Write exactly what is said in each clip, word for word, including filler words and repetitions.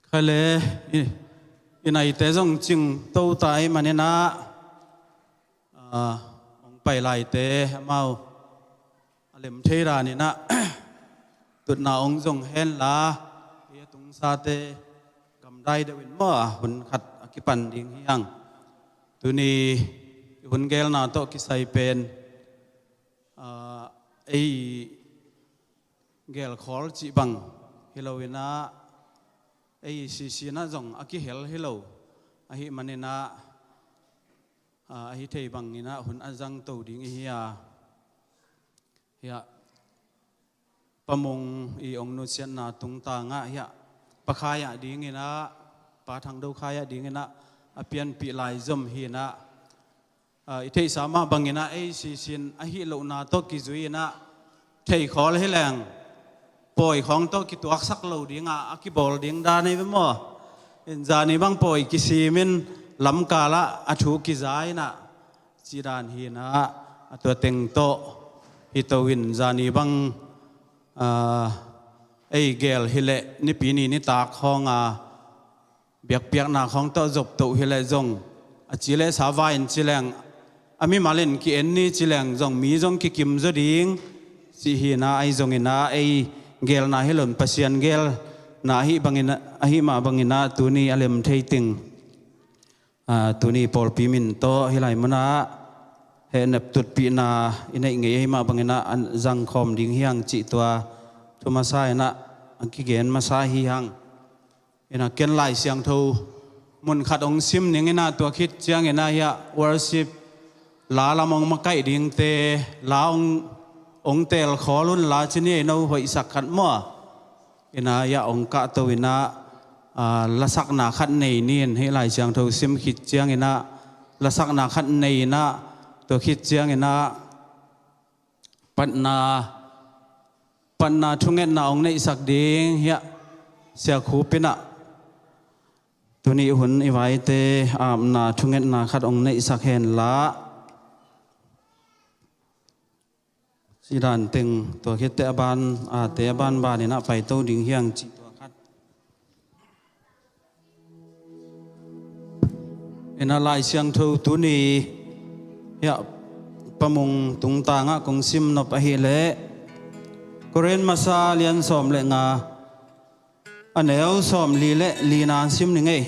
Khaile, i, i naite zong cingto ta ahih manin ah, ah, hong pai laite amau a lem thei danin ah tutna hong zong henla, hih a tungsate gamdai deuh in maw, hun khat a kipan ding hi hang. Tuni i hun gelna tawh kisai pen, ah, ei gelkhawl cih bang hi loin ah, ei sisin ah zong a kihel hi lo ahih manin ah, ah, a hi thei bangin ah hun a zangto ding i hi a, hiah Pa Mung i hong nusiatna tungtang ah hiah Pa Khai ah dingin ah, Pa Thang Do Khai ah dingin ah a pianpih lai zom hi in ah, ah, i theihsa mah bangin ah ei sisin a hih lohna tawh kizui in ah, theikhawl hi leng pawi khawng tawh kituaksak lo ding ah a kibawl ding dan hi ve maw. In zani bang pawi kisim in lamkal ah a thu kiza in ah, ci dan hi in ah, a tua teng tawh hi to in zani bang, ah, ei gel hi leh Nipi ni nitak khawng a biakpiakna khawng tawh zop toh hi leh zong, a ci leh sa vai in ci leng, a mimal in ki-en ni ci leng zong mi zong kikim zaw ding, cih hi in ah, ahi zongin ah ei gelna hi loin Pasian gelna ahih bangin ah, ahih mah bangin ah tuni a lem thei teng, ah, tuni pawlpi min tawh hih lai munah hehnep tutpihna i neih ngei ahih mah bangin ah a zangkhawm ding hi hang cih tua thu masa in ah a kigen masa hi hang. In ah ken Lai Siangtho mun khat hong sim ning in ah, tua khit ciangin ah hiah worship la lam hong makaih dingte la hong, hong telkhawl un la ci ni ei, no hoihsak khat maw. In ah hiah hong kahto in ah, ah, lasakna khat nei ni in, hih Lai Siangtho sim khit ciangin ah lasakna khat nei in ah, tua khit ciangin ah patna, patna thungetna hong neihsak ding hiah Sia Khup in ah tuni hun i vaite apna thungetna khat hong neihsak hen la, ci dan teng tua khitte a ban, a te a banban in ah paito ding hi hang cih tua khat. In ah Lai Siangtho tuni hiah Pa Mung tungtang ah kong sim nop ahih leh Korin masa lian sawm le nga, a neu sawmli le lina sim ning ei.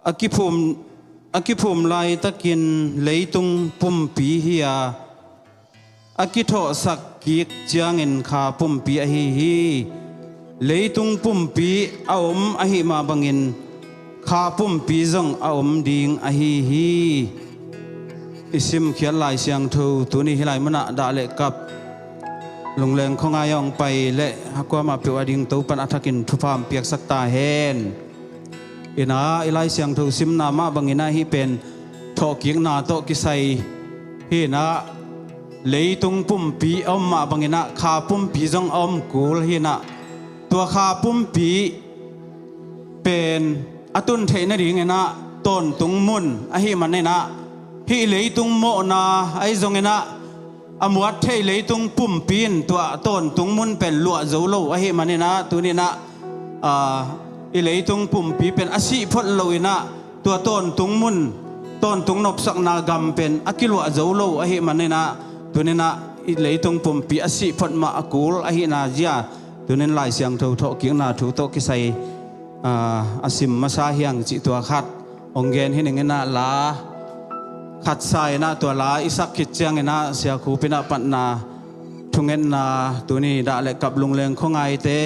A kiphum, a kiphum laitakin leitung pumpi hi a, a kithawhsak kik ciangin kha pumpi ahi hi. Leitung pumpi a om ahih mah bangin kha pumpi zong a om ding ahi hi. I simkhiat Lai Siangtho tuni hih lai munah dah le kap, lungleng khuangai a hong pai le a kuamah peuh a ding Topan a thakin thupha hong piaksak ta hen. In ah i Lai Siangtho simna mah bangin ah hih pen thawhkikna tawh kisai hi in ah, leitung pumpi a om mah bangin ah kha pumpi zong a om kul hi in ah, tua kha pumpi pen a tun theih nadingin ah tawntung mun ahih manin ah, hih leitung mawhna ahi zongin ah a muat theih leitung pumpi in tua tawntung mun pen luah zo lo ahih manin ah, tuni in ah, aa, i leitung pumpi pen a sih phot lo in ah, tua tawntung mun, tawntung nopsakna gam pen a kiluah zo lo ahih manin ah, tuni in ah i leitung pumpi a sih phot mah a kul ahihna zia, tuni in Lai Siangtho thawhkikna thu tawh kisai, aa, a sim masa hi hang cih tua khat hong gen hi ning in ah, la khat sa in ah, tua la i sak khit ciangin ah Sia Khup in ah patna thungetna, tuni dah le kap, lungleng khuangaite,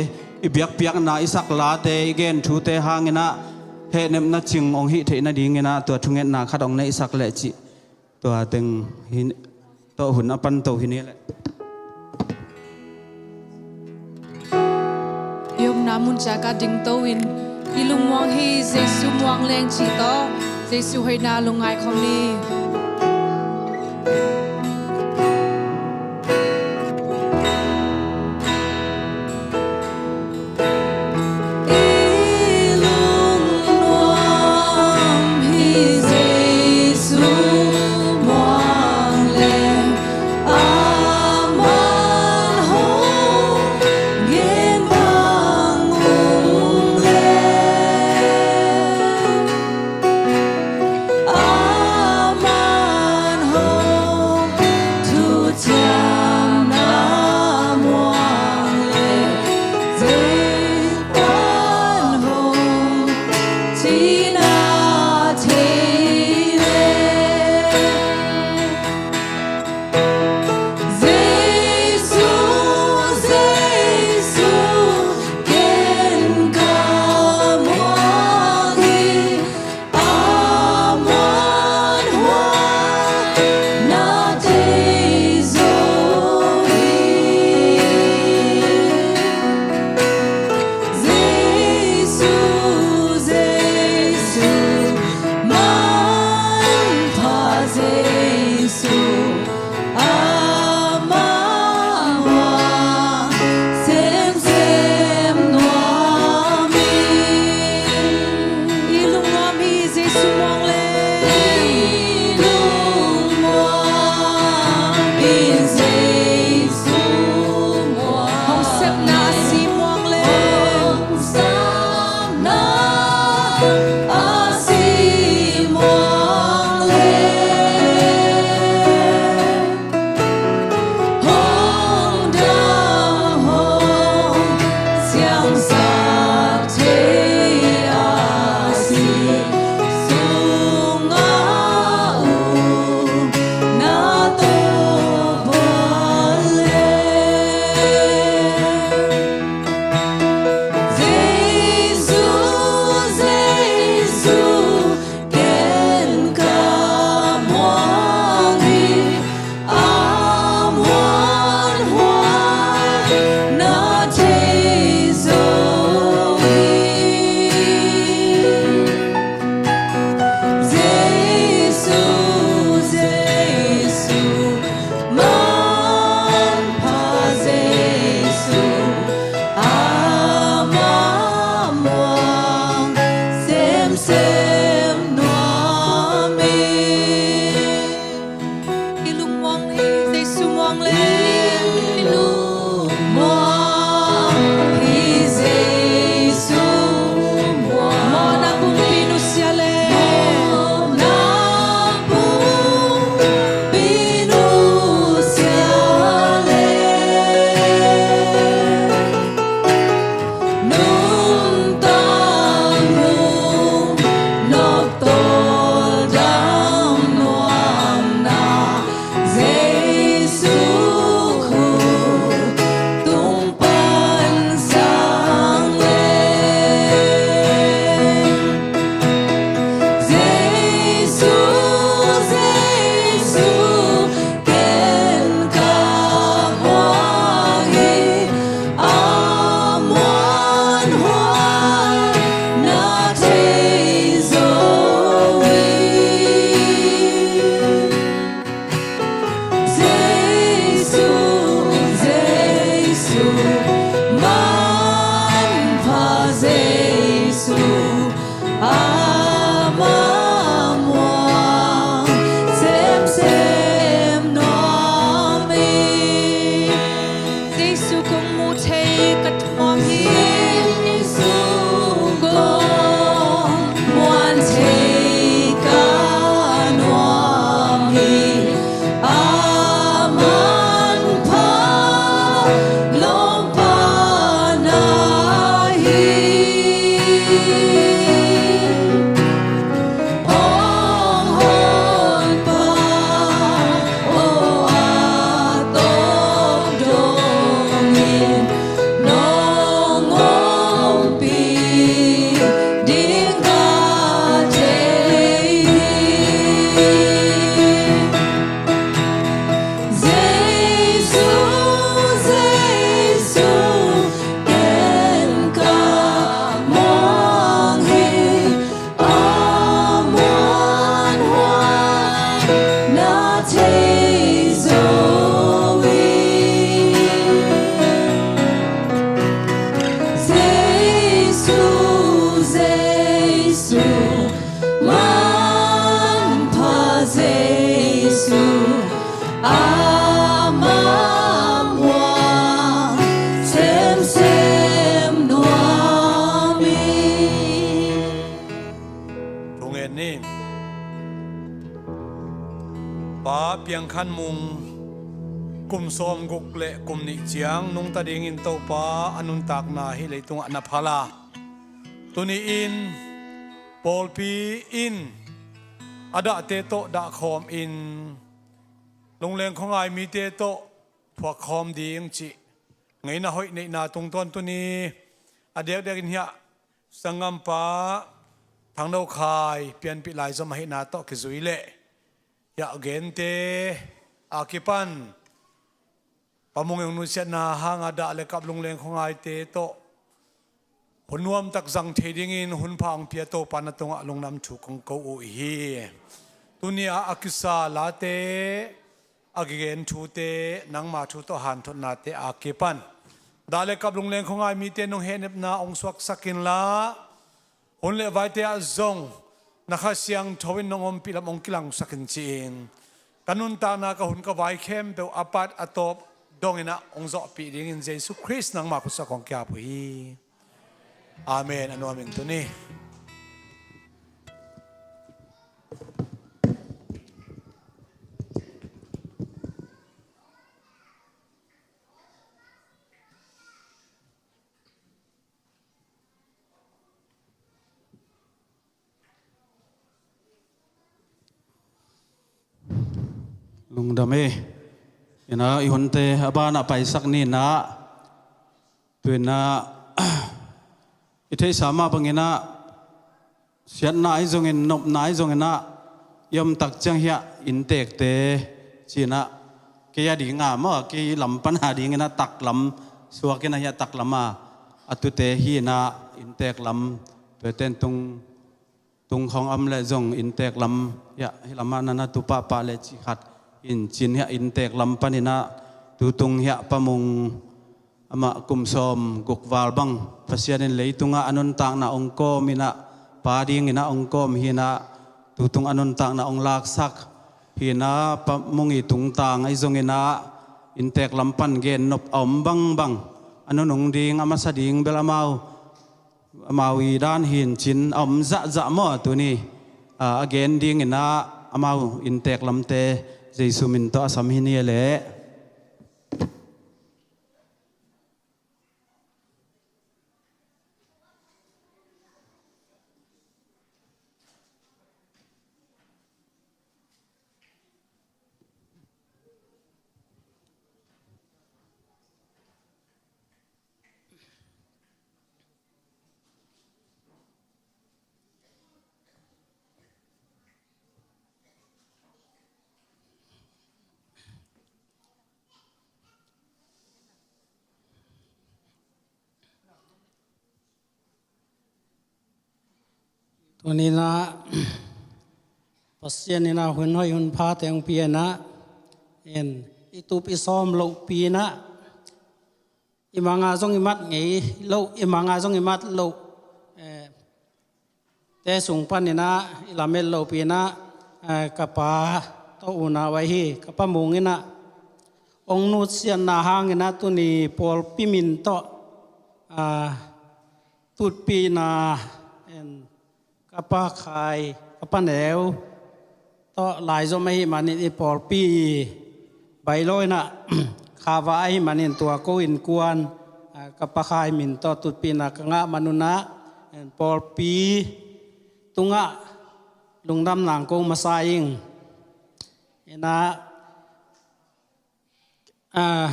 i biakpiakna, i sak late, i gen thute hangin ah hehnepna cing hong hih theih nadingin ah tua thungetna khat hong neihsak leh cih tua teng hi, tawh hun a panto hi ni leh. I omna mun ciang ka dingto in, i lungmuang hi Jesu muang leng cih tawh Jesu hoihna lungngai khawm ni. I lungnuam hi Jesu muang leng, a man hong gen bang Jesu amah muang semsem nuam hi. I lungmuang hi Jesu muang leng. I lungmuang hi Jesu muang. Hong sepna a si muang leng. Hong sepna a si muang leng. Hong dam hong siangsak thei a si sungah um na tawh buan leng. Jesu, Jesu, ken ka muang hi, a muanhuai na thei zo hi. Jesu, Jesu, manpha Jesu, amah muang semsem nuam hi. I lungmuang hi Jesu muang leng. I lungmuang hi Jesu muang. Mawhna pumpi nusia leng. Mawhna pumpi nusia leng. Nuntak nunawk tawldam nuamna Jesu khut tung pan sang leng. Jesu, Jesu, ken ka muang hi, a muanhuai na thei zo hi. Jesu, Jesu, manpha Jesu, amah muang semsem nuam hi. Jesu kong mu thei ka nuam hi. Jesu kong muan thei ka nuam hi. A manpha lawmpa na hi. Hong honpa aw, a tawp dongin nong ompih ding ka thei hi. Jesu, Jesu, ken ka muang hi, a muanhuai na thei zo hi. Jesu, Jesu, manpha Jesu, amah muang semsem nuam hi. Thungen ni. Pa Piang Khan Mung kum sawmguk le kum nih ciang nungta dingin Topa a nuntakna hih leitungah na phal a, tuni-in pawlpi in a dahte tawh dahkhawm in, Lungleng khuangai mite tawh phuakkhawm ding cih ngeina hoih neihna tungtawn tuni a diakdiakin hiah sanggampa Thangno Khai pianpih laizom ahihna tawh kizui leh hiah gente a kipan Pa Mung Eng nusiatna hanga dah le kap Lungleng khuangaite tawh hun nuamtak zang thei dingin hun pha hong pia Topa na tungah lungdam thu kong ko uh hi. Tuni-ah a kisa late, a kigen thute, nangma thu tawh hanthotnate a kipan, dah le kap lungleng khuangai mite nong hehnepna hong suaksak inla, hun le vaite ah zong na Kha Siangtho in nong ompih lam hong kilangsak in ci-in, ka nuntakna, ka hun ka vai khempeuh a pat a tawp dongin ah hong zawhpih dingin Jesu Khrist nangma khutsa kong kiap uh hi. Amen. A nuam ing tuni. Lungdam hi. Ina i hunte a banah paisak ni ina, tu ina i theihsa mah bang ina, siatna ahi zongin, nopna ahi zong ina, i om tak ciang hiah innteekte ci ina, kei a dinga maw, kei lam pan a ding ina taklam suak ina hiah taklam a, a tute hi ina innteek lam, tuate in tung tung khawng om le zong innteek lam hiah, hih lamah nana tu pahpah le cih khat in cin hiah innteek lam pan ina, tutung hiah Pa Mung amah kum sawm guk val bang Pasian in leitungah a nuntakna hong kawm ina, pa ding ina hong kawm hi ina, tutung a nuntakna hong laksak hi ina, Pa Mung i tungtang ahi zong ina, innteek lam pan gennop a om bangbang, a nunung ding, a masa ding bel amau amau i dan hi in cin a om zahzah maw, tuni a gen ding ina amau innteek lamte Jesu min tawh a sam hi ni leh. Tuni ina Pasian ina hun hoih hun phate hong pia ina, in i tup i sawm lohpi ina, i manga zong i mat ngei loh, i manga zong i mat loh, eh, te sung pan ina i lamet lohpi ina, eh, ka pa tawh unau ahi hi, ka Pa Mung ina hong nutsiatna hang ina tuni pawlpi min tawh, ah, tutpih ina, en, ka Pa Khai, ka Pa Neu tawh laizom ahih manin i pawlpi i bailo ina khavah ahih manin tua ko innkuan, ah, ka Pa Khai min tawh tutpih ina ka ngah man un ah, en, pawlpi tungah lungdamna kong masa ing. Ina, ah,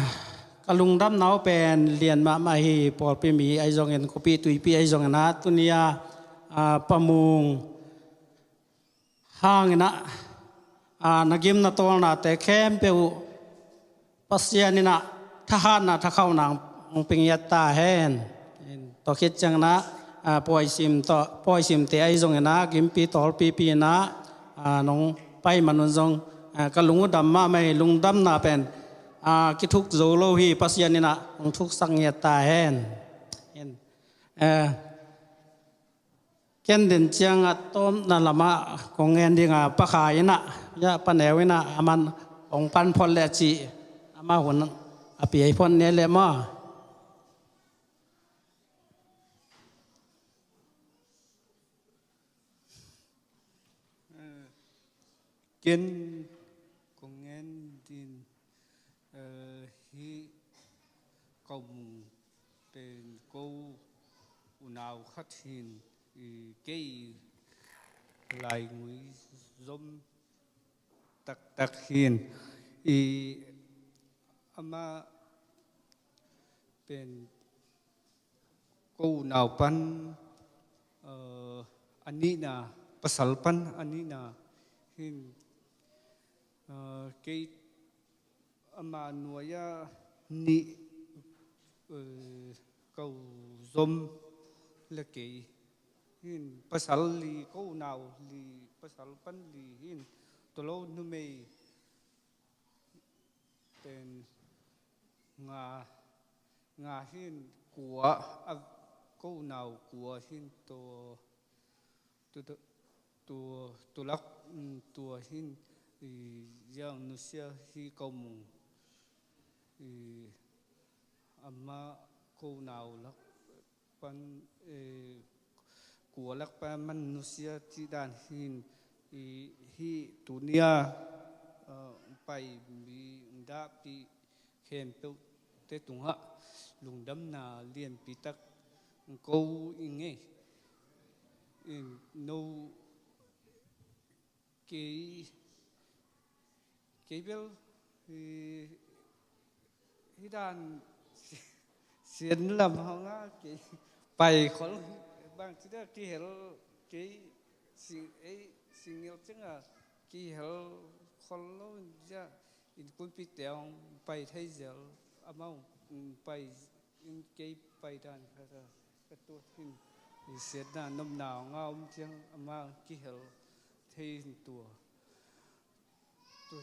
ka lungdamna uh pen lian mahmah hi, pawlpi mi ahi zongin, khuapi tuipi ahi zongin ah, tuni a, ah, Pa Mung hang ina, ah, na gim na tawlnate khempeuh Pasian ina thahatna, thakhauhna hong pia ngiat ta hen. Tua khit ciang ina, ah, pawisim tawh, pawisimte ahi zongin ah, gimpi tawlpipi ina, ah, nong pai man un zong, ah, ka lung uh dam mahmah hi, lungdamna pen, ah, kithuk zo lo hi, Pasian ina hong thuksak ngiat ta hen. Eh, ken den ciang a tawpna lamah kong ngen ding a, Pa Khai ina, ya, Pa Neu ina, aman hong pan phot le a ci, ama hun a piai phot ni leh maw. Ken kong ngen ding, eh, hih Kau Mung pen ko unau khat hi in, i, kei laigui zom taktak hi in, i, amah pen ko unau pan, eh, a nihna, pasal pan a nihna hi in, eh, kei ama nuai-ah nih, eh, ko zom le kei hi in, pasal li, ko unau li, pasal pan li hi in, Tawlo numei pen nga, nga hin kua, a ko nau kua hin tua, tua, tua, tua lak, mm, tua hin, i, ziang nusia hi ko mung, i, ama ko nau lak pan, eh, kua lak pan man nusia cih dan hin, i, hi tunia, eh, pai mi dahpih khempeuhte tungah lungdamna lianpi tak ko i ngei. I, no, kei, kei bel, i, hi dan si-, sian lam hong a kei pai khol bang ci da kihel kei sing, ei, singil ceng a kihel khol lo in zia in kunpi te hong pai thei zel amau, mm, pai in kei pai dan kha ka, ka tuat hin i siatna nopna hong a om ciang ama kihel thei in tua. Tu,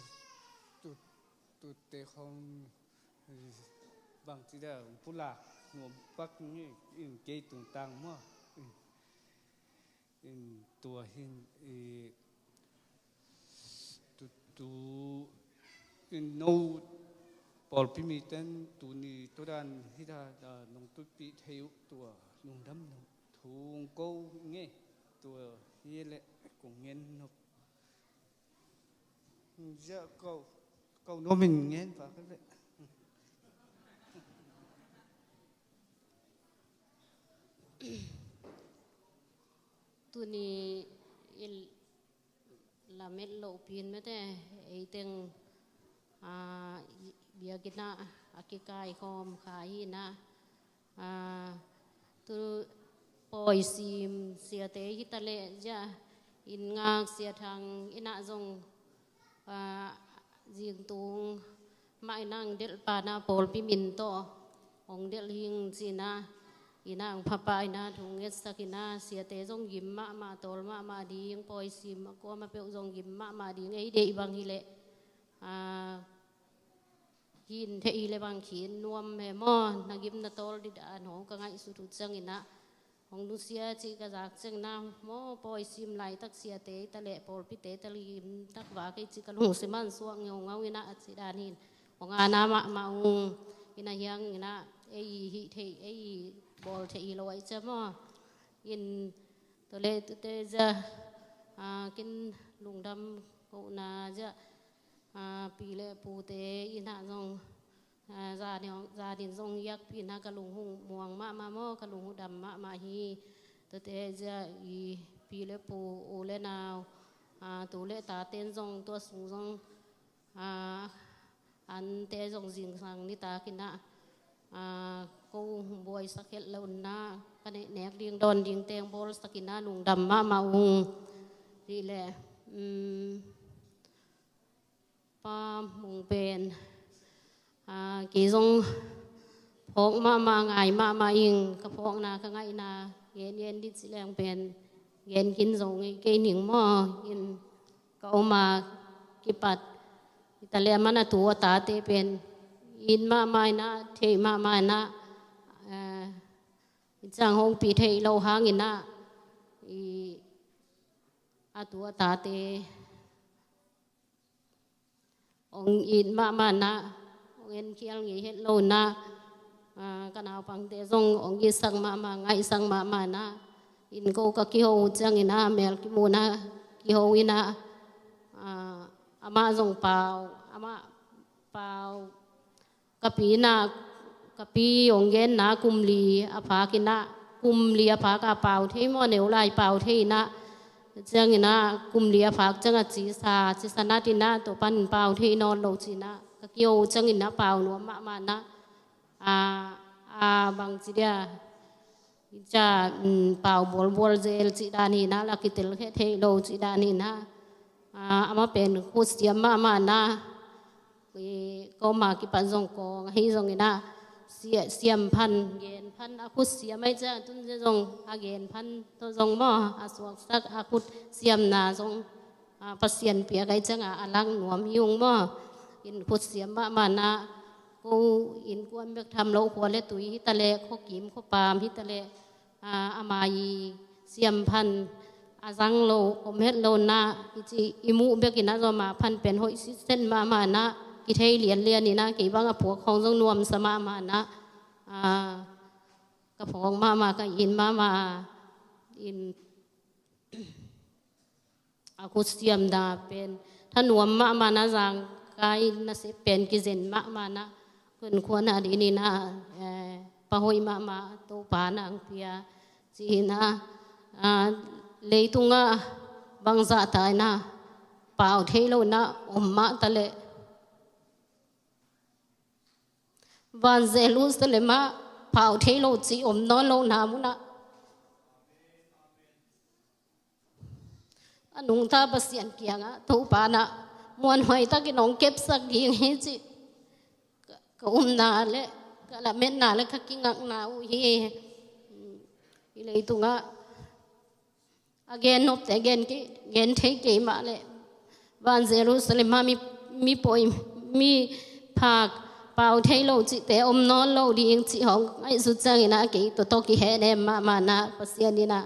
tu, tu te khong, eh, bang ci da pulak nuam pak ni in kei tungtang maw. In tua hin, eh, tu, tu, in no pawlpi miten tuni tudan hi da, da nong tutpih thei uh tua lungdam nong thung ko nge tua hi le kong ngen nop. Zia ko, ko nuam in ngen pa ka le. Tuni i lamet loh pin mete, ei teng, ah, biakinn ah a kikaikhawm kha hi na. Ah, tu pawi sim siate hi ta leh zia in ngak sia thang ina zong, ah, zingtung mah ina ang delh pa na pawlpi min tawh hong delh hing ci na, ina ang phapa ina thung ngetsak ina siate zong gim mahmah tawl mahmah ding, pawi sim a kuama peuh zong gim mahmah ding ei deih bang hi leh, ah, hin thei hi le bang khin nuam he maw, na gim na tawl dih dan hong ka ngaihsut uh ciang ina hong nusia cih ka zak ciang ina maw, pawi sim laitak siate ta le pawlpite ta le gim tak va kei cih ka lungsim ah suak ngeungau ina a cih dan hin hong ana mahmah ung ina hiang ina ei hih thei ei bawl thei hi lo ai cia maw. In tawle tute zia, ah, kin lungdam kohna zia, ah, pi le pute ina zong, ah, zanin, zanin zong yakpi na ka lung hong muang mahmah maw, ka lung hong dam mahmah hi. Tute zia i pi le pu u le nau, ah, tu le taten zong tua sung zong, ah, ante zong zingsang nitak ina, ah, ko buaisak het lo na ka nehnek ding dawn ding teng bawlsak ina lungdam mahmah ung. Hi le, um, Pa Mung pen, ah, kei zong phawk mahmah ngai mahmah ing ka phawkna ka ngaihna gen gen dih ci leng pen gen kin zo ngei kei ning maw in ka om a kipat. Hi ta le a man a tu a tate pen it mahmah ina theih mahmah ina, eh, i ciang hong pi theih lo hang ina i a tu a tate hong it mahmah na, hong enkhial ngei het lo na, ah, ka naupangte zong hong itsak mahmah, ngaihsak mahmah na, in ko ka kiho uh ciang ina, mel kimu na, kiho ina, ah, amah zong pau, amah pau, ka pi ina, ka pi hong genna kum li a phak ina, kum li a phak a pau thei maw, neu lai pau thei ina, ciang ina, kum li a phak ciang a cisa, cisa nat ina, tua pan pau thei nawn lo ci ina, ka kiho ciang ina pau nuam mahmah na, a, a bang ci dia, Hi cia, um, pau bualbual zel cih dan hi na, la kitel kheh theih lo cih dan hi na. Ah, amah pen khutsiam mahmah na. I, koma kipan zong kong ahi zong ina. Sia-, siam phan, gen phan a khutsiam ahi cia, tun zia zong a gen phan tawh zong maw, a suaksak a khutsiamna zong, a, Pasian piak ahi ciangah a lak nuam hi ung maw. In khutsiam mahmah na, ko innkuan bek tham lo, khua le tui hi ta leh, khuakim khuapam hi ta leh, a, ama i siam phan a zang lo, om het lo na, i ci i muh bek in a, zong ama phan pen hoih sitset mahmah na, kithei lianlian in a, kei bang a phuak khawng zong nuamsa mahmah na, a, ka phawk mahmah, ka it mahmah, in a khutsiamna pen thanuam mahmah na, zangkai nasep pen kizen mahmah na, kunkhuana dinin a, eh, pha hoih mahmah Topa nang pia ci-in a, a, leitungah bangzah ta in a pau thei lo na om mah ta leh, van Jerusalem ah pau thei lo ci om nawn lo na munah, a nungta Pasian kiangah Topa na muanhuai takin hong kepsak ding hi ci ka, ka upna le ka lametna le ka kingakna uh hi. Hi leitungah a gen nopte gen kei, gen thei kei mah leh, van Jerusalem ah mi, mi poi, mi phak, pau thei lo cihte om nawn lo ding cih hong ngaihsut ciangin a, kei tuatawh kihehnem mahmah na, Pasian in a,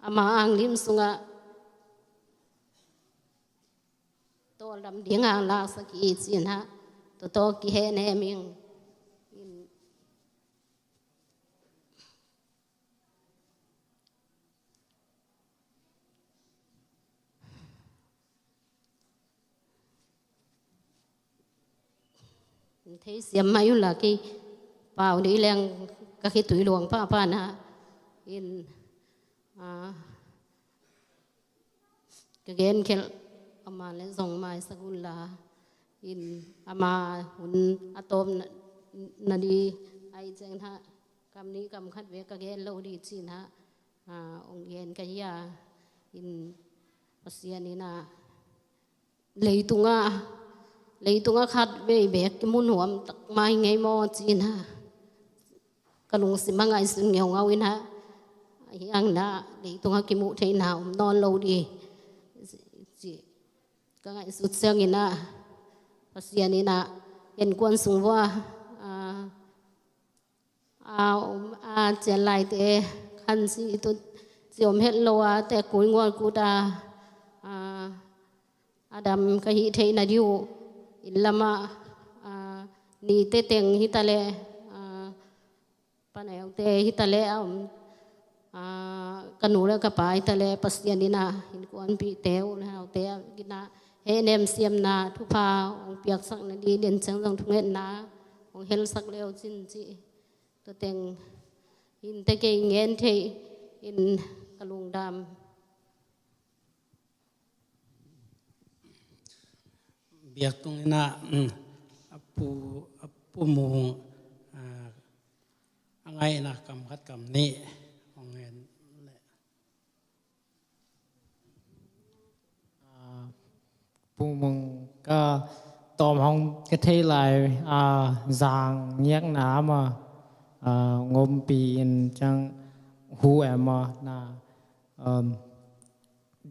ama anglim sungah tawldam ding hong laksak hi ci-in a, tuatawh kihehnem ing. Thei siam mai uh la, kei pau ding leng ka khitui luang pahpah na, in, a, ka gen khelh, ama le zong maisak un la, in ama hun a tawpna, na ding ahih ciangin a, kam nih kam khat bek ka gen lo ding ci-in a, a, hong gen ka hi a, in Pasian in a, leitungah, leitungah khat vei bek kimu nuam tak mai ngei maw ci-in a, ka lungsim ah ngaihsun ngeungau in a, ahi hang na leitungah kimuh theihna om nawn lo ding ci, ci ka ngaihsut ciangin a, Pasian in a, innkuan sung uah, a, a, om, a, cian laite khan si tut, si om het lo a, te kui ngual kut a, a, a dam ka hih theihna ding uh, inn lamah, a, nite teng hi ta leh, a, paneute hi ta leh, a om, a, ka nu le ka pa hi ta leh, Pasian in a, innkuanpihte, u le naute a, in a, hehnem siamna thupha hong piaksak na ding, den ciang zong thungetna hong helsak le uh cin ci. Tua teng hinteh kei ngen thei in ka lungdam. Biaktung in a, mm, a Pu, a Pu Mung, a, a ngaihna kam khat kam nih hong ngen leh. A, Pu Mung, ka tawm hong ka thei lai, a, zang ngiakna mah, a, ngompi in ciang hu em maw na, um,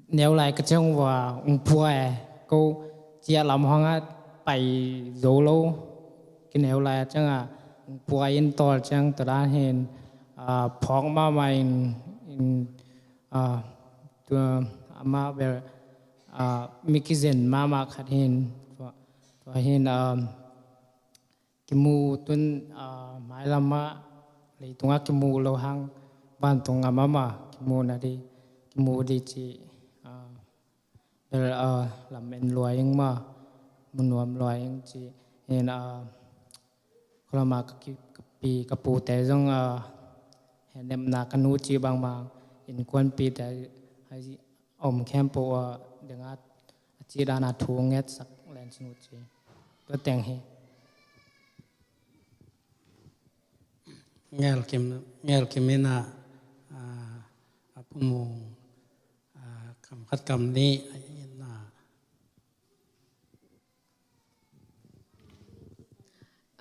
neu lai ka ciang uah ung pua e, ko ciah lam hong a pai zo lo, ki neu lai a ciang a ung pua in tawl ciang tua dan hin, a, phawk mahmah in, in, a, tua amah bel, a, mi kizen mahmah khat hin, tua, tua hin, a, kimu tun, a, mailam ah leitungah kimu lo hang vantung amah mah kimu na ding, kimu ding ci, a, bel, a, lamen lua ing mah, mu nuam lua ing ci. Hin, a, khulamah ka ki, ka pi, ka pute zong, a, hehnemna ka nu ci bangmah, innkuanpihte a om khempeuh a dingah a cih dan a thu ngetsak len sin uh ci. Tua teng hi. Ngelkim, ngelkim in a, a, a Pu Mung, a, kam khat kam nih a in a.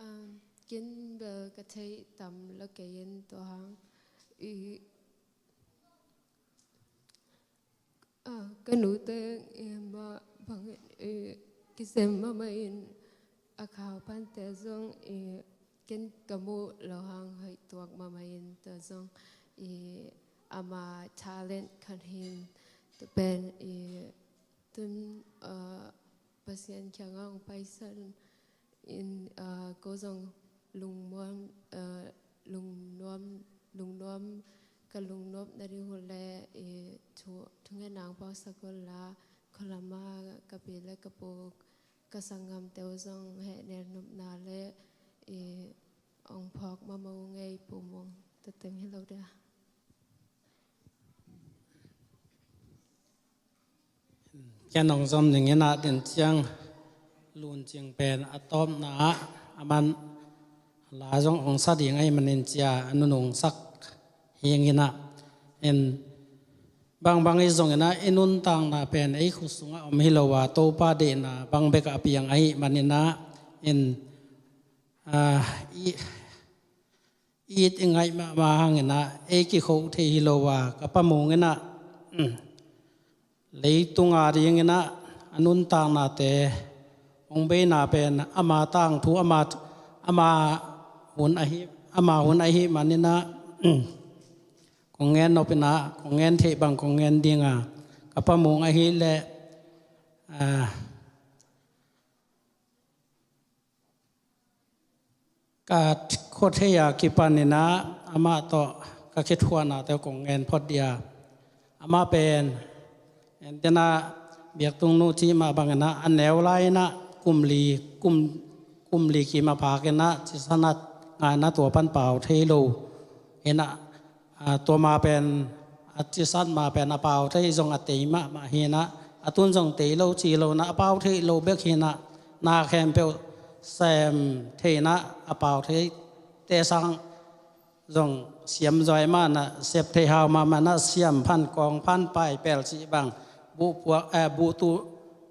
Um, ken bel ka theih tam lo kei in tua hang. I, Ka nute, eh, mah bangin, eh, kisem mahmah in a khau pante zong, eh, ken ka muh loh hang hoih tuak mahmah in, tua zong, eh, ama talent khat hi in, tua pen, eh, tun, ah, Pasian kiangah hong paisan in, ah, ko zong lungnuam, ah, lungnuam, lungnuam, ka lungnuam na ding uh leh, eh, thu, thungetna hong puaksak un la, khualama ka pi le ka pu, ka sanggamte uh zong hehnem nopna le, eh, hong phawk mahmah uh ngei, Pu Mung. Tua teng hi lo dia. Ken hong zom ning in ah, den ciang lun cing pen a tawpna ah a man la zong hong sa ding ahih manin cia a nunungsak hi ing in ah, in bangbang hi zong in ah, i nuntakna pen ei khut sungah om hi lo a, Topa deihna bang bek a piang ahih manin ah, in, ah, i it i ngaih mahmah hangin ah ei kikho thei hi lo a, ka Pa Mung in ah, um, leitung a dingin ah a nuntaknate hong beina pen ama tangthu, ama, ama hun ahi, ama hun ahih manin ah, um, kong gen nop in ah, kong gen theih bang kong gen ding a, ka Pa Mung ahih leh, ah, ka khuathei a kipan in ah amah tawh ka kithuahnate kong gen phot dia. Amah pen, en, den ah, biaktung nu cih mah bangin ah a neu lai in ah kum li, kum, kum li kim a phak in ah cisat a ngah in ah tua pan pau thei lo in ah, ah, tua ma pen, a cisat ma pen a pau thei zong a tei mahmah hi in ah, a tun zong tei lo ci lo in ah, a pau thei lo bek hi in ah, na khempeuh sem thei in ah, a pau theite sang zong siam zaw mah in ah, sep thei hau mahmah in ah, siam phan, kawng phan, paipel cih bang, buhpuak, eh, buhtu,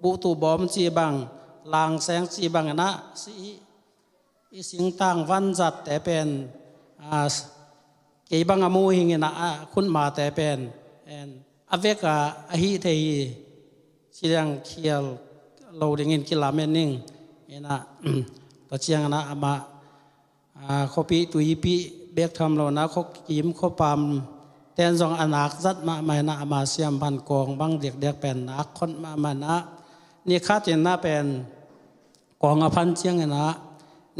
buhtu bawm cih bang, langseng cih bang in ah, si i singtang vanzatte pen, ah, kei bang a muh hing in ah, a khutmate pen, en, a vek a, a hih thei hi, ci liang khial lo dingin kilamen ning in ah, tua ciangin ah amah, ah, khuapih tuipih bek tham lo in ah, khuakim khuapam ten zong a nak zat mahmah in ah, ama siam phan kawng bang diakdiak pen nak khot mahmah in ah, ni khat in ah pen kawng a phan ciangin ah,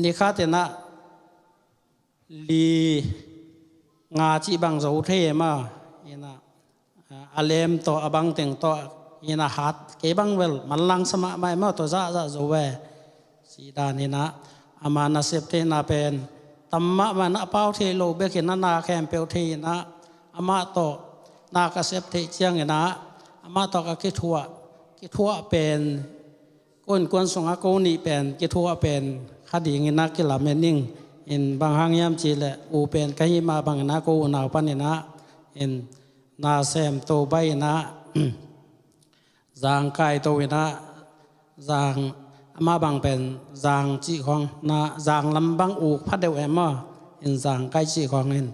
ni khat in ah li nga cih bang zo thei e maw, in ah, a lem tawh, a bang teng tawh, in ah hat, kei bang bel manlang sa mahmah e maw, tua zahzah zo e, ci dan in ah, ama nasep theihna pen tam mahmah in ah, a pau thei lo bek in ah, na khempeuh thei in ah, amah tawh na ka sep theih ciangin ah, amah tawh ka kithuah, kithuah pen, ko innkuan sungah ko nih pen kithuah pen kha dingin ah kilamen ning. In bang hang hiam cih leh, u pen ka hih mah bangin ah ko unau panin ah, in, na sem to baih in ah, zang kai to in ah, zang, amah bang pen zang cih khawng, na zang lam bang uk pha deuh e maw, in zang kai cih khawng in,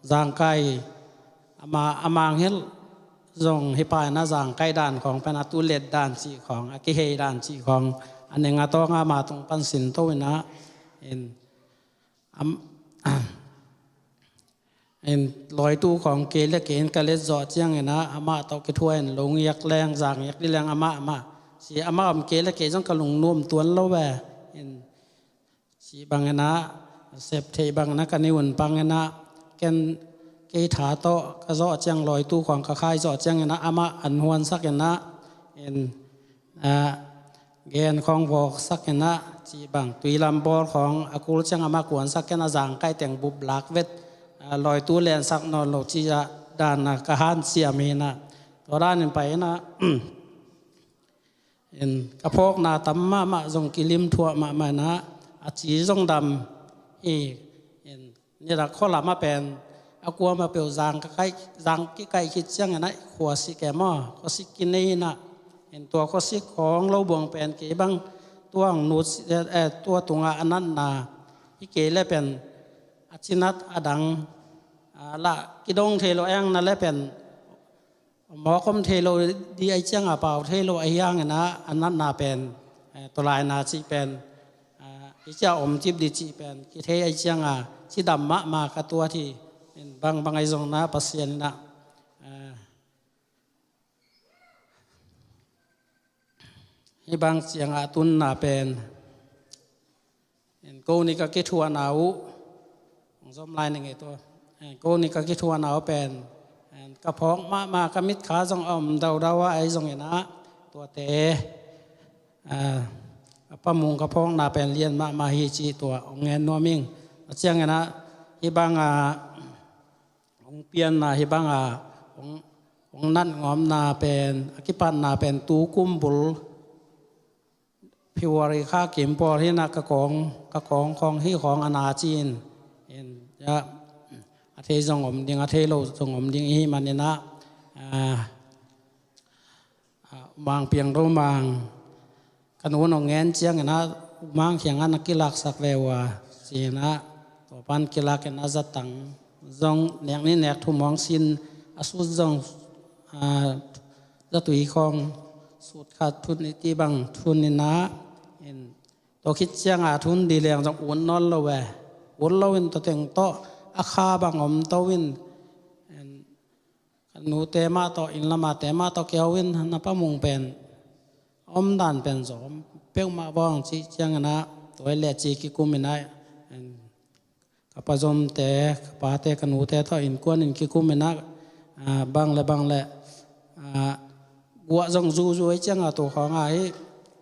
zang kai, ama, a mangngilh zong hi pah in ah, zang kai dan khawng pen a tu let dan cih khawng, a kihei dan cih khawng, a ning a tawng a ama tung pan sin to in ah, in, am, in, lawitu khawng kei le kei in ka let zawh ciangin ah, amah tawh kithuah in, lo ngiak leng, zang ngiak dih leng amah, amah, ci, amah om kei le kei zong ka lungnuam tuan lo e, in, ci bangin ah, sep theih bangin ah ka ni un bangin ah, ken kei tha tawh ka zawh ciang, lawitu khawng ka khai zawh ciangin ah, amah an huansak in ah, in, ah, gen khawng vawksak in ah, ci bang, tui lam bawl khawng a kul ciang amah kuansak, ken a zang kai teng bup lak vet, ah, lawitu lensak nawn lo ci ah, dan ah ka hanciam hi in ah, tua dan in pai in ah, in, ka phawkna tam mahmah zong kilim thuah mahmah in ah, a ci zong dam hi. In, nidang khua lamah pen a kuamah peuh zang ka kaih, zang kikaih khit ciangin ah khuasik e maw, khuasik kinei in ah, in, tua khuasik khawng lo buang pen kei bang tuang nut, eh, tua tungah a natna hi kei le pen a cinat a dang, ah, lah kidong thei lo eng na le pen mawk om thei lo ding ahih ciangin, pau thei lo ahih hangin ah, a natna pen, eh, tulaina cih pen, ah, i cia om cip ding cih pen kithei ahih ciangin, cidam mahmah ka tuat hi. In bangbang ahi zongin ah Pasian in ah, ah, hih bang ciangin a tunna pen, en, ko nih ka kithuahna uh, hong zom lai ning ei tua. En, ko nih ka kithuahna uh pen, en, ka phawk mahmah, ka mitkha zong a om daudau a, ahi zongin ah, tuate, ah, a pamung ka phawkna pen lian mahmah hi cih tua hong ngen nuam ing. A ciangin ah, hih bang a, hong pianna hih bang a, hong, hong nat ngawmna pen, a kipatna pen tu kum bul, February kha kim pawl hi-in ah, ka kawng, ka kawng khawng hih khawng a na ci-in, in, ya, a thei zong om ding, a thei lo zong om ding i hih manin ah, ah, ah, U Mang Piang Do Mang, ka nu'n hong ngen ciangin ah, U Mang kiangah na kilaksak ve ua, ci-in ah, tua pan kilakin ah zatang zong nek nih nek thum hong sin, a sut zong, ah, zatui khawng sut khat thun nih cih bang thun in ah, in, tua khit ciangin a thun ding leng zong ut nawn lo ve. Ut lo in tua teng tawh a kha bang om to in, in, ka nute mah tawh, inn lam a te mah tawh kiho in, na pamung pen, a omdan pen zawm peuhmah vawng cih ciangin ah, tua hi leh ci kikum in ah, in, ka pa Zomte, ka pate, ka nute tawh innkuan in kikum in ah, ah, bang le bang le, ah, guah zong zuzu ahih ciangin, tua khawng ah hih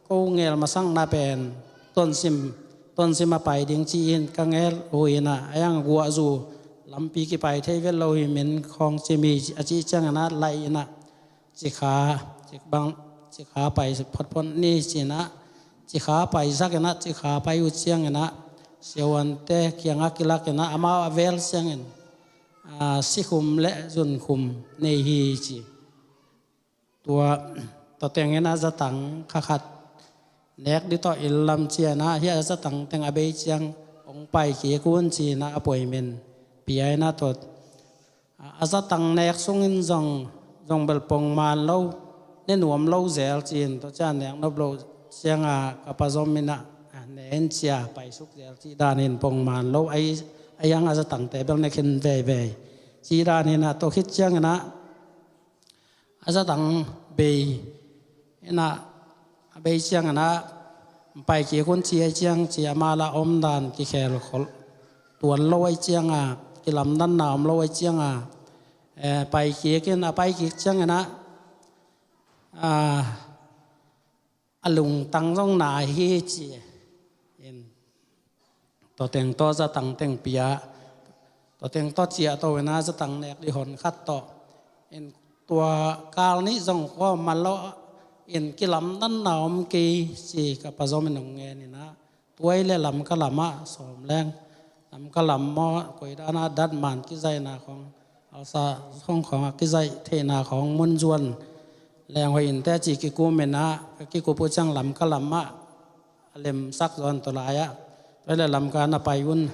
ko ngel masakna pen tonsim, tonsim a pai ding ci-in ka ngel uh in ah, a yang guah zu lampi kipai thei vet lo hi, min khawng cim hi a cih ciangin ah, lai in ah, cikha, cik bang, cikha pai photphot ni ci-in ah, cikha paisak in ah, cikha pai uh ciangin ah, siavuante kiangah kilak in ah, amau a vel ciangin, ah, sikhum le zunkhum nei hi ci. Tua, tua teng in ah zatang kha khat nek ding tawh inn lam ciangin ah, hih a zatang teng a bei ciang hong pai kik un ci-in ah, a puai min pia in ah, tua, a, a zatang nek sungin zong, zong bel pongman lo, ne nuam lo zel ci-in, tua ciang nek nop lo ciangin ka pa Zom in ah, a, ne in ci-a paisuk zel cih danin pongman lo, ahi, ahi hang a zatangte bel ne khin veivei cih danin ah, tua khit ciangin ah, a zatang bei in ah, a bei ciangin ah, pai kik un ci ahih ciang ci, amau la omdan kikhel khol tuan lo ahih ciangin, kilamdanna om lo ahih ciangin, eh, pai kik in, a pai kik ciangin ah, ah, a lungtang zong nai hi ci. In, tua teng tawh zatang teng pia, tua teng tawh ciahto in ah zatang nek ding hon khat tawh, in, tua kal nih zong khua man lo, in, kilamdanna om kei ci, ka pa Zom in hong ngen in ah, tua hi leh Lamka lamah sawm leng, Lamka lam maw, koi dan ah datman kizaihna khawng, alsa khawng khawng a kizaih theihna khawng mun zuan leng hoih inteh ci kikum in ah, ka kikup uh ciang Lamka lamah a lemsak zaw in, tua lai-ah, tua hi leh Lamka na pai un,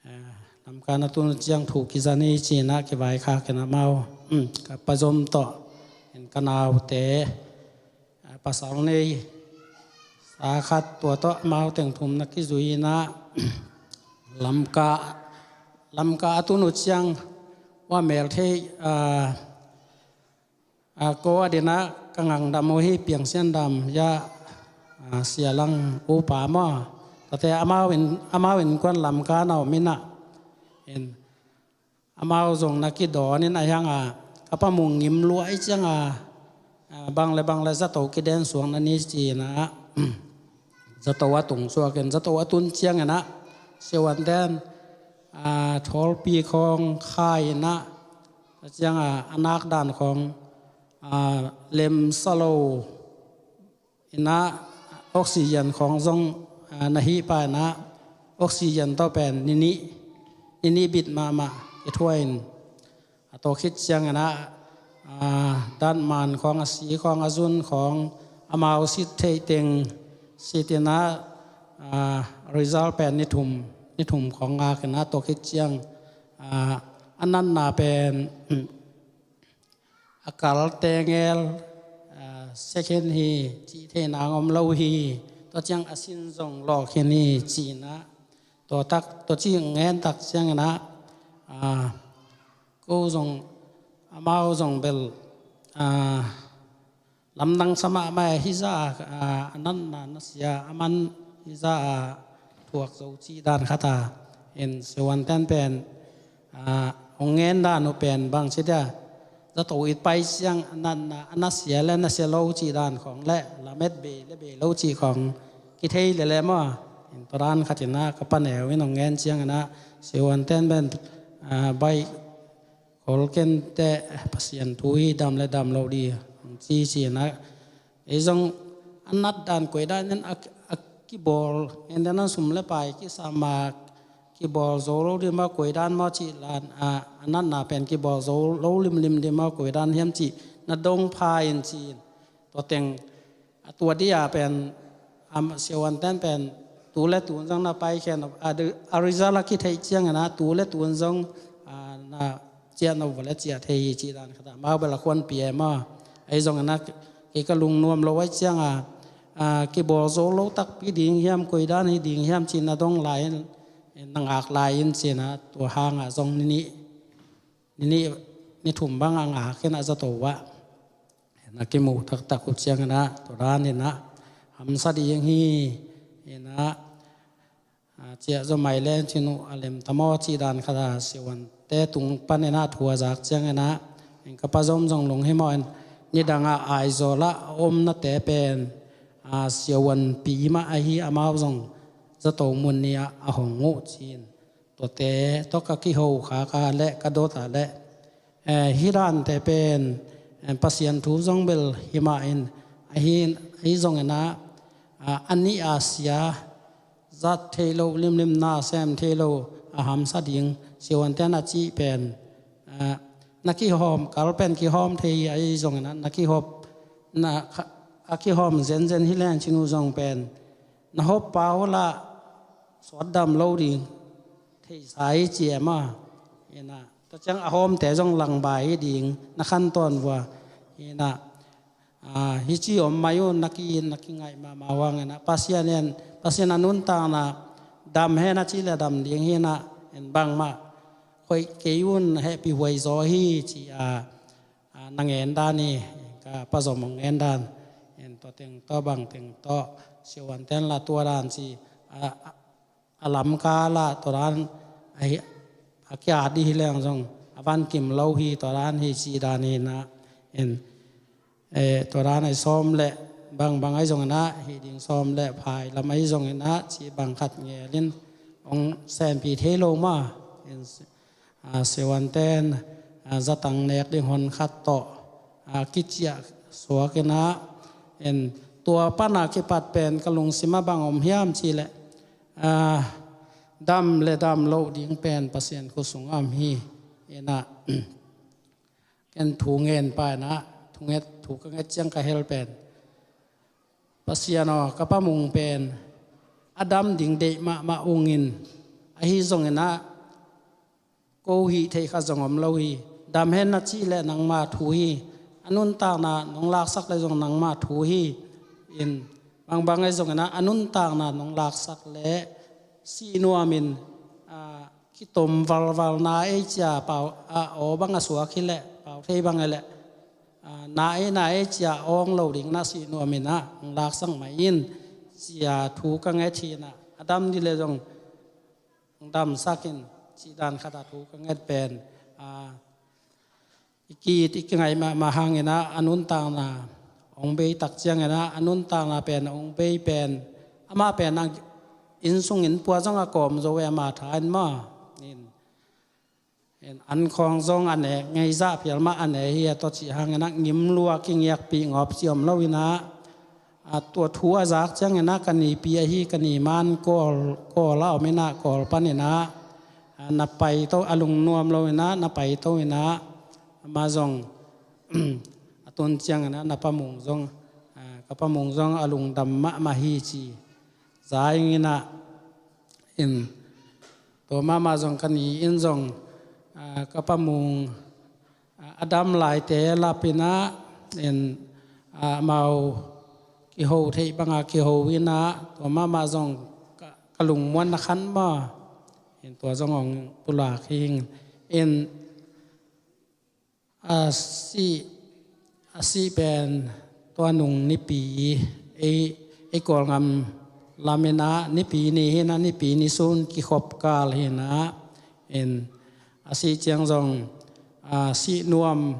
eh, Lamka na tun uh ciang thu kiza ni ci-in ah kivaikhak in ah, amau, um, ka pa Zom tawh, in, ka naute, eh, pasal nei sa khat, tua tawh amau teng thum na kizui in ah, Lamka, Lamka a tun uh ciang, ua mel thei, ah, ah, ko a dingin ah ka ngangdam uh hi, Piang Sian Dam, ya, ah, Sia Lang upa maw. Tuate amau in, amau innkuan Lamka na om in ah, in, amau zong na kidawn in, ahih hangin ka pa Mung ngim lua ahih ciangin, ah, bang le bang le zato kiden suak na ni ci-in ah, zato a tung suak in, zato a tun ciangin ah, siavuante'n, ah, thawlpi khawng khai in ah, a ciangin, ah, a nak dan khawng, ah, lemsa lo in ah, oxygen khawng zong, ah, na hih pah in ah, oxygen tawh pen ni nih, ni nih bit mahmah kithuah in, a tua khit ciangin ah, ah, datman khawng, a si khawng, a zun khawng, amau sit theih teng sit in ah, ah, result pen ni thum, ni thum khawng ngak in ah, tua khit ciang, ah, a natna pen, um, a kal tengel, ah, second hi, cih thei nang om lo hi, tua ciang a sin zong lawh khin hi, ci-in ah, tua tak, tua cih ngen tak ciangin ah, ah, ko zong, amau zong bel, ah, lamdang sa mahmah hi zah, ah, a natna na sia, a man hi zah, ah, thuak zo cih dan khat a, in siavuante'n pen, ah, hong ngen dan uh pen bang ci dia, zato i pai ciang a natna, a na sia le na sia lo cih dan khawng le, lamet bei le bei lo cih khawng kithei lel e maw. In tua dan khat in ah ka paneu in hong ngen ciangin ah, siavuante'n pen, ah, baih khol kei inteh, Pasian thu hi, dam le dam lo ding hong ci, ci-in ah, ei zong a nat dan koi dan in a, a kibawl, en dan a sum le pai kisam a kibawl zo lo ding maw, koi dan maw cih dan, a, a natna pen kibawl zo lo limlim ding maw, koi dan hiam cih na dong pha in, ci-in, tua teng, a tua dia pen, am, siavuante'n pen tu le tun zong na pai khen, a, a result a kitheih ciangin ah tu le tun zong, ah, na ciah no vua le ciah thei hi, cih dan khat a, amau bel a khuanpi e maw. Ahi zongin ah kei ka lungnuam lo ahih ciangin ah, ah, kibawl zo lo takpi ding hiam, koi dan hi ding hiam cih na dong lai in, na ngak lai in, ci-in ah, tua hang ah zong ni nih, ni nih, ni thum bang a ngak in ah zato ah na kimu taktak uh ciangin ah, tua dan in ah hamsa ding hi, in ah, ah, ciah zaw mai leng cin uh, a lem ta maw, cih dan khat a, siavuante tung panin ah thu a zak ciangin ah, in ka pa Zom zong lunghimawh in, nidang ah Aizawl ah a omnate pen, ah, siavuanpi mah ahi, amau zong zato mun nih ah a hong uh, ci-in, tuate tawh ka kiho khak a le ka dot a le, eh, hih dante pen, eh, Pasian thu zong bel hi mah in, ahi, ahi zongin ah, ah, a nih a sia, zat thei lo, limlim na sem thei lo, a hamsa ding, siavuante'n a cih pen, ah, na kihawm, kal pen kihawm thei hi, ahi zongin ah, na kihawm, na kha-, a kihawm zenzen hi leng cin uh zong pen, na hawm pau lah suat dam lo ding theisa hi, ci e maw. In ah, tua ciang a hawmte zong langbai hi ding, na khantawn vua. In ah, ah, hih ci om mai un, na ki-it, na kingaih mahmah uh hangin ah, Pasian in, Pasian a nuntakna, dam hen a cih le dam ding hi, in ah, in bangmah khoih kei un, hehpih huai zaw hi, ci a, ah, na ngen dan hi, ka pa Zom hong ngen dan. In tua teng tawh, bang teng tawh, siavuante'n lah tua dan ci, ah, ah, a lamkal ah tua dan ahi, a kia dih hi leng zong a van kim lo hi, tua dan hi, cih dan hi, in ah, in, eh, tua dan ahi, sawm le bangbang ahi zongin ah, hih ding sawm le phai lam ahi zongin ah, cih bang khat ngelin hong sempih thei lo maw. In, ah, siavuante'n, ah, zatang nek ding hon khat tawh, ah, kiciah suak in ah, in tua pan a kipat pen ka lungsim ah bang om hiam cih leh, ah, dam le dam loh ding pen Pasian khut sung ah om hi. In ah, ken thu ngen pa in ah, thu nget, thu ka nget ciang ka hel pen, Pasian aw, ka pa Mung pen a dam ding deih mahmah ung in, ahi zongin ah, ko hih theih khat zong om lo hi. Dam hen na cih leh nangma thu hi. A nuntakna nong laksak leh zong nangma thu hi. In, bangbang ahi zongin ah, a nuntakna nong laksak leh sih nuam in, ah, kitom valval na ei cia pau, ah, aw bang a suak hi leh, pau thei bang hi leh, ah, na ei, na ei cia awng lo ding na sih nuam in ah, nong laksak mai in, cia thu ka nget hi. In ah, a dam dih leh zong damsak in, cih dan khat a thu ka nget pen, ah, i ki-it i kingaih mahmah hangin ah, a nuntakna hong bei tak ciangin ah, a nuntakna pen hong bei pen, amah pen a inn sung inn pua zong a kawm zo e, amah tha in maw. In, in an khawng zong a ne ngei zah phial mah a ne hi, a tawh cih hangin ah ngim lua, kingiakpih ngawp ci om lo in ah, a, tua thu a zak ciangin ah ka nipi ahi, ka ni man Kawl, Kawl a om in ah, Kawl panin ah, a, na paito, a lungnuam lo in ah, na paito in ah, amah zong, a tun ciangin ah na pa Mung zong, a, ka pa Mung zong a lungdam mahmah hi ci. Za ing in ah, in, tua mahmah zong ka ni in zong, a, ka pa Mung, a dam laite lapinah in amau kiho theih banga kiho inah tua mahmah zong ka lungmuanna khan maw in tua zong hong pulak hi ing. In a sih a sih pen tua nung nipi ei ei Kawlgam laminah nipi ni hinah nipi ni sun kikhop kal hinah in a sih ciang zong a sih nuam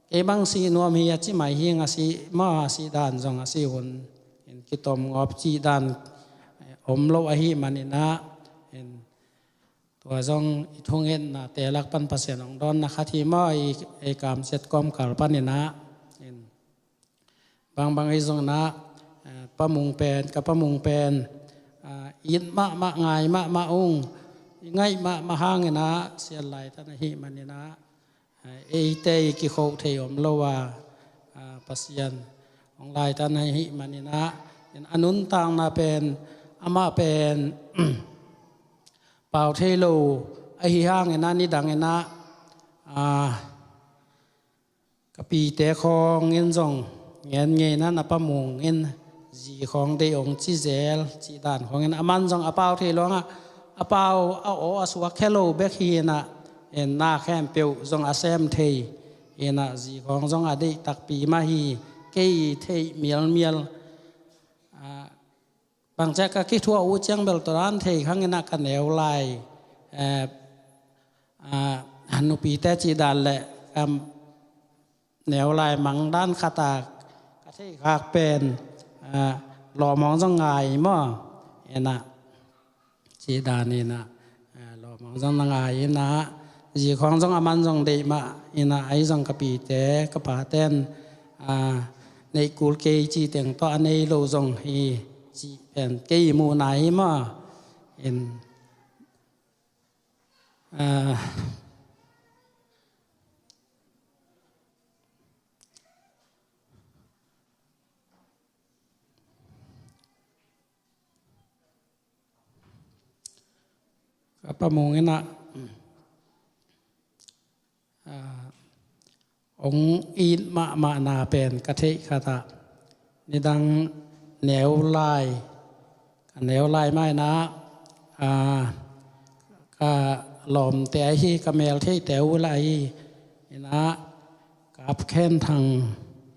kei bang sih nuam hi a ci mai hi ing a sih maw a sih dan zong a sih hun in kitom ngawp cih dan om lo ahi maninah in tua zong i thungetnate lak pan Pasian hong dawnna khat hi maw i kamsiat kawmkal paninah in bangbang i zongnah pamung pen ka pamung pen it mahmah ngai mahmah ung i ngaih mahmah hanginah siat laitan ahi maninah eite i kikho thei om lo a Pasian hong laitan ahi maninah in a nuntakna pen amah pen pau thei lo ahi hanginah nidanginah ka pite khawngin zong ngen ngeinah na pamungin zi khawng deih hong ci zel cih dan khawngin aman zong a pau thei lo hangah a pau a aw a suak khe lo bek hinah na khempeuh zong a sem thei hinah zi khawng zong a deih takpi mah hi. Kei theih mialmial bangciah ka kithuah uh ciang bel tua dan thei khanginah ka neu lai nupite cih dan le ka neu lai mang dan khata ka thei khak pen lawmawng zong ngai maw inah cih dan inah lawmawng zong na ngai inah zi khawng zong aman zong deih mah inah ahi zong ka pite ka paten neih kul kei cih teng tawh a nei lo zong hi cih pen kei muhna hi maw in ka pamung inah hong it mahmahna pen ka theih khatah nidang neu lai ka neu lai mah inah ka lawmte ahi ka meltheihte uh lai inah ka apkhen thang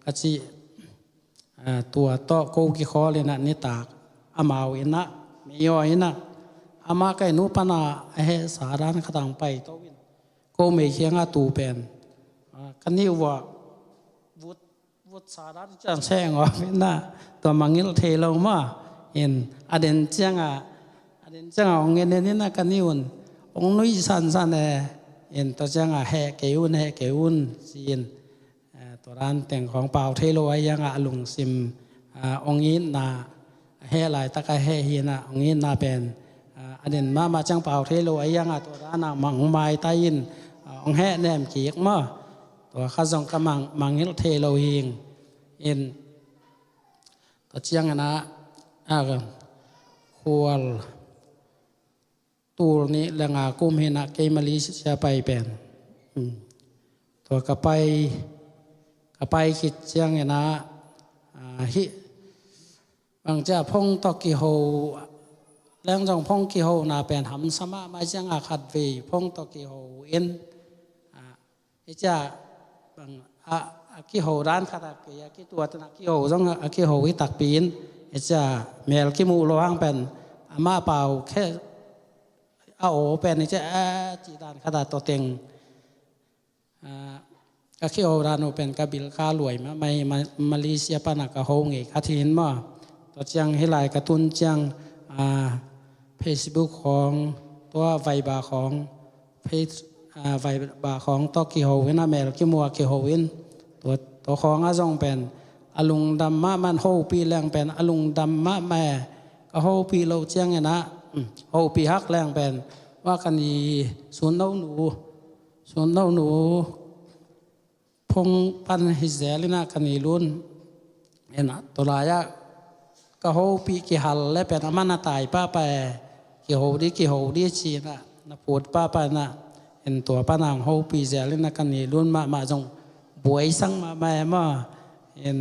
ka cih tua tawh ko kikhawl inah nitak amau inah mei aw inah amah ka inn uh pana a hehsa dan khatang paito in ko mei khiangah tu pen ka nih uh ah vut vutsa dan ciang seng aw inah tua mangilh thei lo mah in a den ciangah a den ciangah hong en en inah ka nih un hong nuih sansan e in tua ciangah heh kei un heh kei un ci-in tua dan teng khawng pau thei lo ahi hangah a lungsim hong itna a heh laitak a heh hinah hong itna pen a den mahmah ciang pau thei lo ahi hangah tua danah mang maitai in hong heh nem kik maw tua kha zong ka mangilh thei lo hing in tua cianginah khual tul nih le nga kum hinah kei Malaysia pai pen tua ka pai ka pai khit cianginah hih bangcia phone tawh kiho leng zong phone kihona pen hamsa mahmah ciangah khatvei phone tawh kiho in hicia bang a kiho dan khatah kei a kituat in a kiho zong a kiho hi takpi in hicia mel kimuh lo hang pen amah pau khe a aw pen hicia a cih dan khatah tawteng a kiho dan uh pen ka bil ka luai mahmah hi. Malaysia pana ka ho ngei khat hi in maw tua ciang hih lai ka tun ciang Facebook khawng tua Viber khawng Viber khawng tawh kiho in a mel kimu a kiho in tua khawng a zong pen a lungdam mahmah in hopih leng pen a lungdam mahmah e ka hopih loh cianginah hopih hak leng pen wa ka ni sunno nu sunno nu phone pan hi zel inah ka ni lun inah tua lai-ah ka hopih kihal le pen a man a tai pahpah e kiho di kiho di ci inah na phut pahpah inah In tua pan a hong hopih zel in a, ka ni lun mahmah zong buaisak mahmah e maw. In,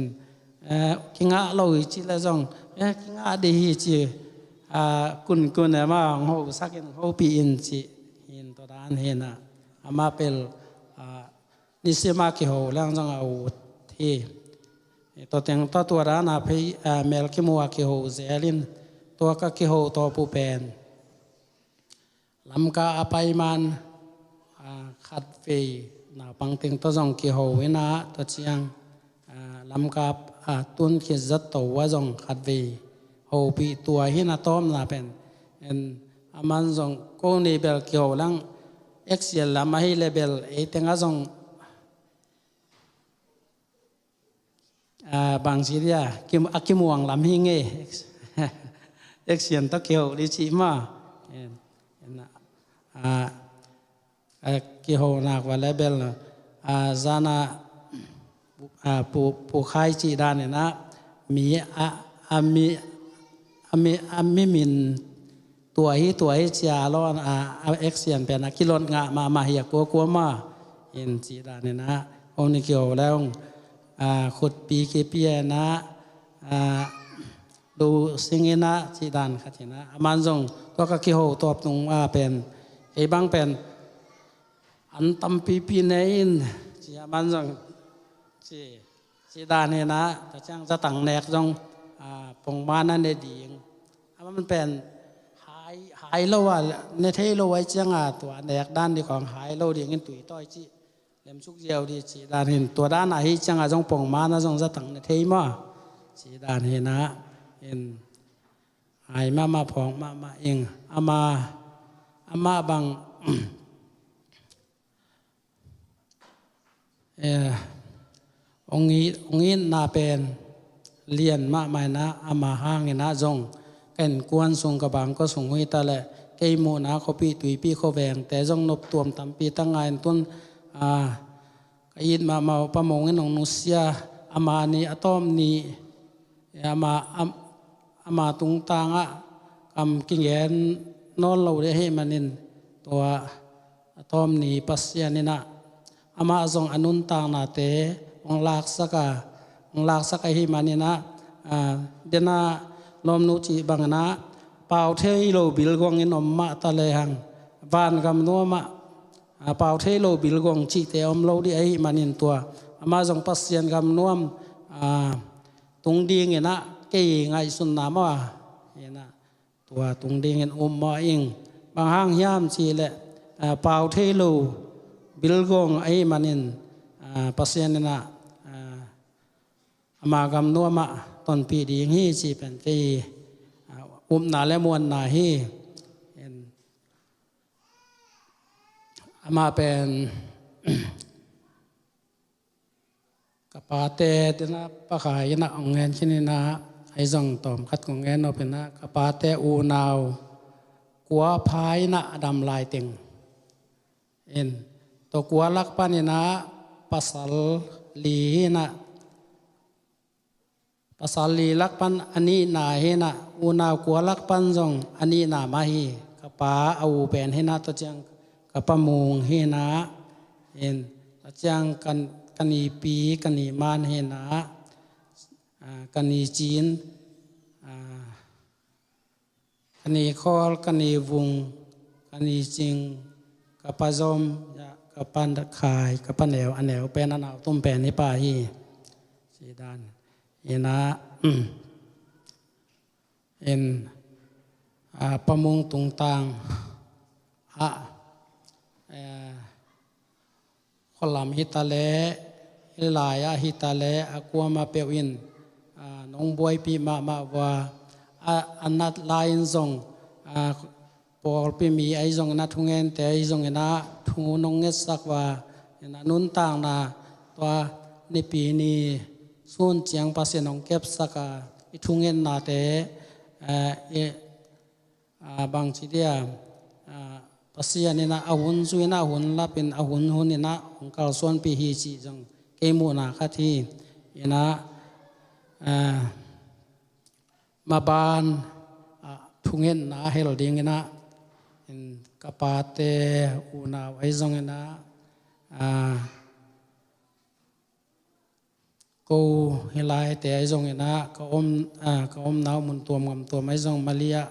eh, kingah lo hi ci le zong, eh, kingah dih hi ci, ah, kunkun e maw, hong hosak in, hong hopih in ci. In tua dan hi na, amah pel, ah, nisim a kiho leng zong a ut hi. Tua teng tawh tua dan a phei, ah, mel kimu a kiho zel in, tua ka kiho tawp uh pen Lamka a pai man, ah, khatvei naupang teng tawh zong kiho in a, tua ciang, ah, Lamka, ah, tun khit zat to a zong khatvei hopih tua hi na, tawpna pen. In, aman zong ko ni bel kiho lang, action lam ahi le bel ei teng a zong, ah, bang ci dia, kim-, a kimuang lam hi ngei. Action tawh kiho di ci maw. In, in, ah, a kiho nak va le bel, ah, zan a, ah, pu, pu khai ci dan in a, mi, a, a mi, a mi, a mi min tua hi, tua hi ci a lo, a, a action pen a kilot ngah mahmah hi a kuakua maw. In ci dan in a, hong ni kiho le hong, ah, khutpi kipia in a, ah, lu sing in a, ci dan khat hi na. Aman zong tua ka kiho tawp nung a pen, ei bang pen an tampipi ne in, ci aman zong, ci, ci dan hi na, tua ciang zatang nek zong, ah, pongman a ne ding. Aman pen hai, hai lo a, ne thei lo a hi ciang a, tua nek dan di khawng hai lo ding in tui tawi ci, lemsuk ziau di ci dan hi na, tua dan a hi ciang a zong pongman a zong zatang ne thei maw. Ci dan hi na, in, hai mahmah phawk mahmah ing. Ama, ama bang, eh, hong it, hong itna pen lian mahmah in a, ama hang in a zong ka innkuan sung, ka bangkua sung hi ta le, kei muhna khuapi tuipi khuavengte zong noptuam tampi tak ngah in tun, ah, ka it mahmah uh Pa Mung in hong nusia, ama ni, a tawm ni, ama, am-, ama tungtang ah kam kigen nawn lo ding ahih manin, tua a tawm ni Pasian in a, amah zong a nuntaknate hong laksak a, hong laksak ahih manin a, ah, den a lawmnu cih bang in a, pau thei lo bilgawng in om mah ta lehang, vangam nuam ah, ah, pau thei lo bilgawng cihte om lo ding ahih manin tua, amah zong Pasian gam nuam, ah, tung ding in a, kei ngaihsunna maw, in a, tua tung ding in um mah ing. Bang hang hiam cih leh, ah, pau thei lo bilgawng ahih manin, ah, Pasian in a, ah, ama gam nuam ah tonpih ding hi cih pen kei, ah, upna le muanna hi. In, amah pen ka pate den a Pa Khai in a hong ngen khin in a, ahi zong tawmkhat kong ngen nop in a, ka pate unau kua pha in a a dam lai teng. In, tua kua lak pan in a pasal li hi in a, pasal li lak pan a nihna hi in a, unau kua lak pan zong a nihna mah hi. Ka pa a u pen hi in a, tua ciang ka Pa Mung hi in a, in, tua ciang ka, ka nipi, ka niman hi in a, ah, ka nicin, ah, ka nikhawl, ka nivung, ka nicing, ka Pa Zom, ka Pa Khai, ka Pa Neu, a neu pen a nau tum pen hi pa hi. Ci dan in a, in, ah, Pa Mung tungtang ah, eh, khualam hi ta leh, hih lai-ah hi ta leh, a kuamah peuh in, ah, nong buaipih mahmah uh a, a, a nat lai-in zong, ah, pawlpi mi ahi zongin a, thungente ahi zongin a, thu nong ngetsak uh a, in a nuntakna tua Nipi ni sun ciang Pasian hong kepsak a, i thungennate, eh, i, ah, bang ci dia, ah, Pasian in a, a hun zui in a, a hun lap in a, hun hun in a hong kalsuanpih hi cih zong kei muhna khat hi. In a, ah, maban, ah, thungetna hel ding in a, in ka pate unau ahi zongin ah, aa, ko hi laite ahi zongin ah, ka om, aa, ka omna uh mun tuam gam tuam ahi zong, Malia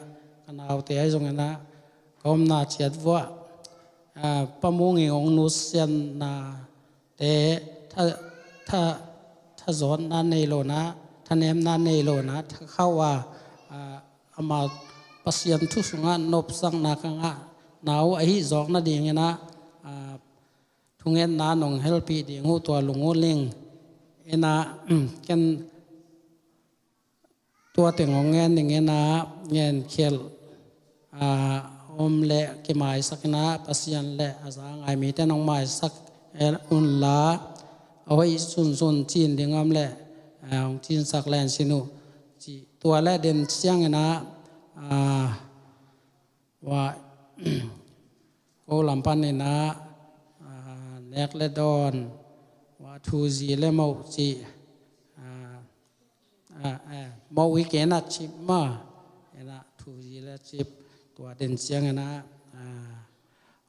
ka naute ahi zongin ah, ka omna ciat vuah, aa, Pa Mung in hong nusiatna te tha, tha, thazawtna nei lo in ah, thanemna nei lo in ah, tha khauh a, aa, ama Pasian thu sungah nopsakna ka ngahna uh ahi zawk nadingin ah, aa, thungetna nong helpih ding uh tua lung uh ling in ah, ken tua teng hong ngen ning in ah, ngen khial, aa, om le kimaisak in ah, Pasian le a za ngai mite nong maisak un la, a hoih sunsun cin ding om le, aa, hong cinsak len sin uh ci. Tua le den ciangin ah, aa, wa, ko lam panin ah, aa, nek le dawn, wa, thu zi le moh ci, aa, aa, aa, moh i ken ah cip mah, in ah thu zi le cip, tua den ciangin ah, aa,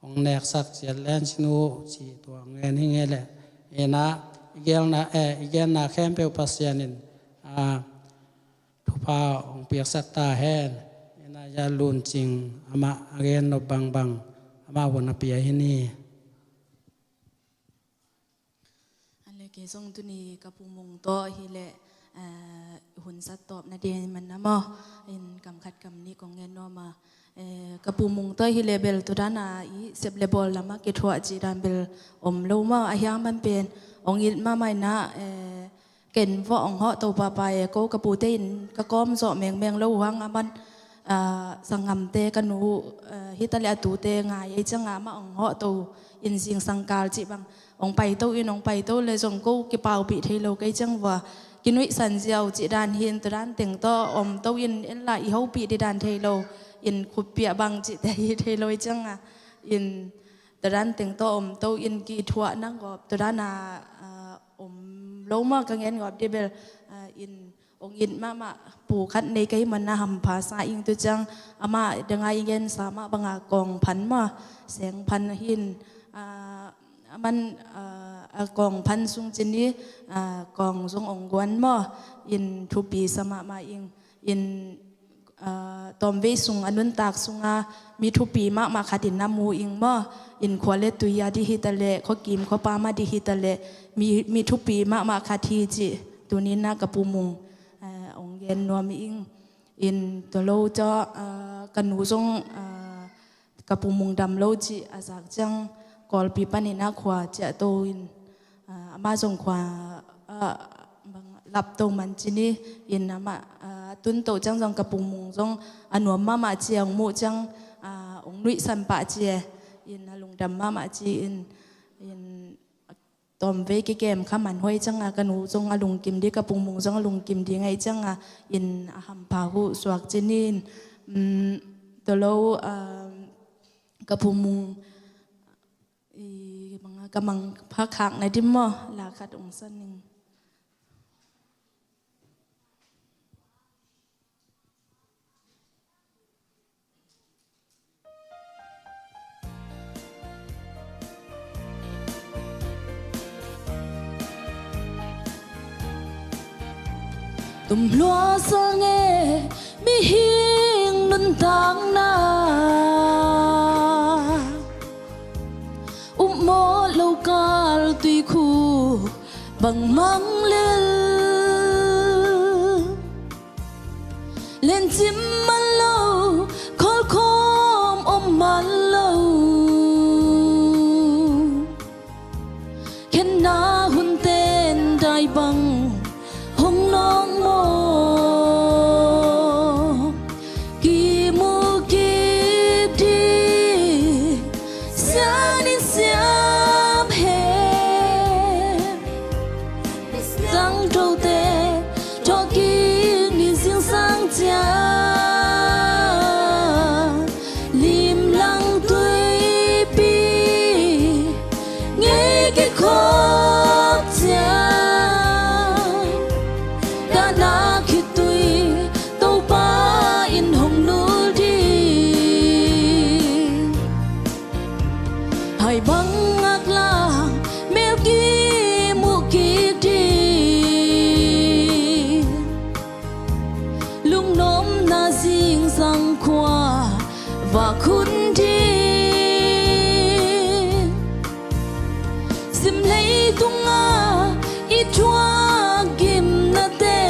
hong neksak ciat len sin uh ci, tua ngen hi ngei le, in ah i gelna, eh, i genna khempeuh Pasian in, aa, thupha hong piaksak ta hen. In ah Za Lun Cing amah a gen nop bangbang amah hun a pia hi ni. A le kei zong tuni ka Pu Mung tawh hi le, eh, hun sat tawp na ding man na maw, in kam khat kam nih kong ngen nuam a, eh, ka Pu Mung tawh hi le bel tu dan a i sep le bawl lam a kithuah cih dan bel om lo maw, a hiang man pen hong it mahmah in ah, eh, ken vawh hong hawh to papa e, ko ka pute in ka kawm zawh mengmeng lo uh hang, a man, aa, sanggamte ka nu, aa, hi ta le a tute ngai ei ciang a amah hong hawh to in zingsang kal cih bang hong pai to in, hong pai to le zong ko kipaupih thei lo kei ciang vua kinuihsan ziau cih dan hi in, tua dan teng tawh om to in, en la i hopih dih dan thei lo in, khutpiah bang cihte hi thei lo ei ciang a in, tua dan teng tawh om to in kithuah nang gawp tua dan a, aa, om lo maw, ka ngen gawp dih bel, aa, in hong it mahmah pu khat nei ka hih man a hampha sa ing. Tu ciang amah dang a i gensa mah bang a kawng phan maw, seng phan hi in, aa, a man, aa, a kawng phan sung cin i, aa, kawng zong hong guan maw, in thupi sa mahmah ing. In, aa, tawmvei sung a nuntak sung a mi thupi mahmah khat in na mu ing maw, in khua le tui a dih hi ta le, khuakim khuapam a dih hi ta le, mi, mi thupi mahmah khat hi cih tuni in ah ka Pu Mung, aa, hong gen nuam ing. In tua lo ciang, aa, ka nu zong, aa, ka Pu Mung dam lo cih a zak ciang Kawlpi panin ah khua ciah to in, aa, amah zong khua, aa, bang lap to man cin i, in amah, aa, tun to ciang zong ka Pu Mung zong a nuam mahmah ci a, hong muh ciang, aa, hong nuihsan pah ci e, in a lungdam mahmah ci in, in tawmvei kikem kha man huai ciang a, ka nu zong a lungkim dih, ka Pu Mung zong a lungkim dih ngei ciang a, in a hampha huh suak cin in, um, tua lo, um, ka Pu Mung, i, bang a ka mang pha khak na dim maw, la khat hong san ning. Tum hlua sang e mihing nuntakna, upmawh lo kal tuikhuk bang mang lel. Lencim man lo, khawlkhawm om man lo. Khenna hun ten dai bang hong nawng maw. Kimu kip ding sian in siam hen. Sang tote, tua kik ni zingsang ciang. Vak hun ding, sim leitung ah i thuak gimnate,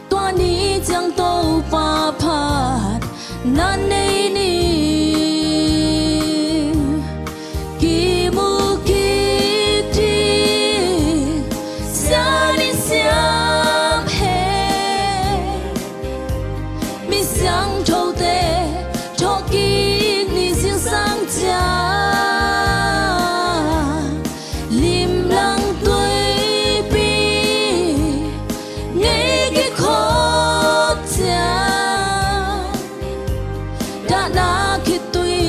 tua ni ciang Topa phat na nei ni. Kimu kik ding, siangtho siam hen, mi siangthote thawhkik ni zingsang ciang, limlang tuipi ngei kikhop ciang, dahna khitui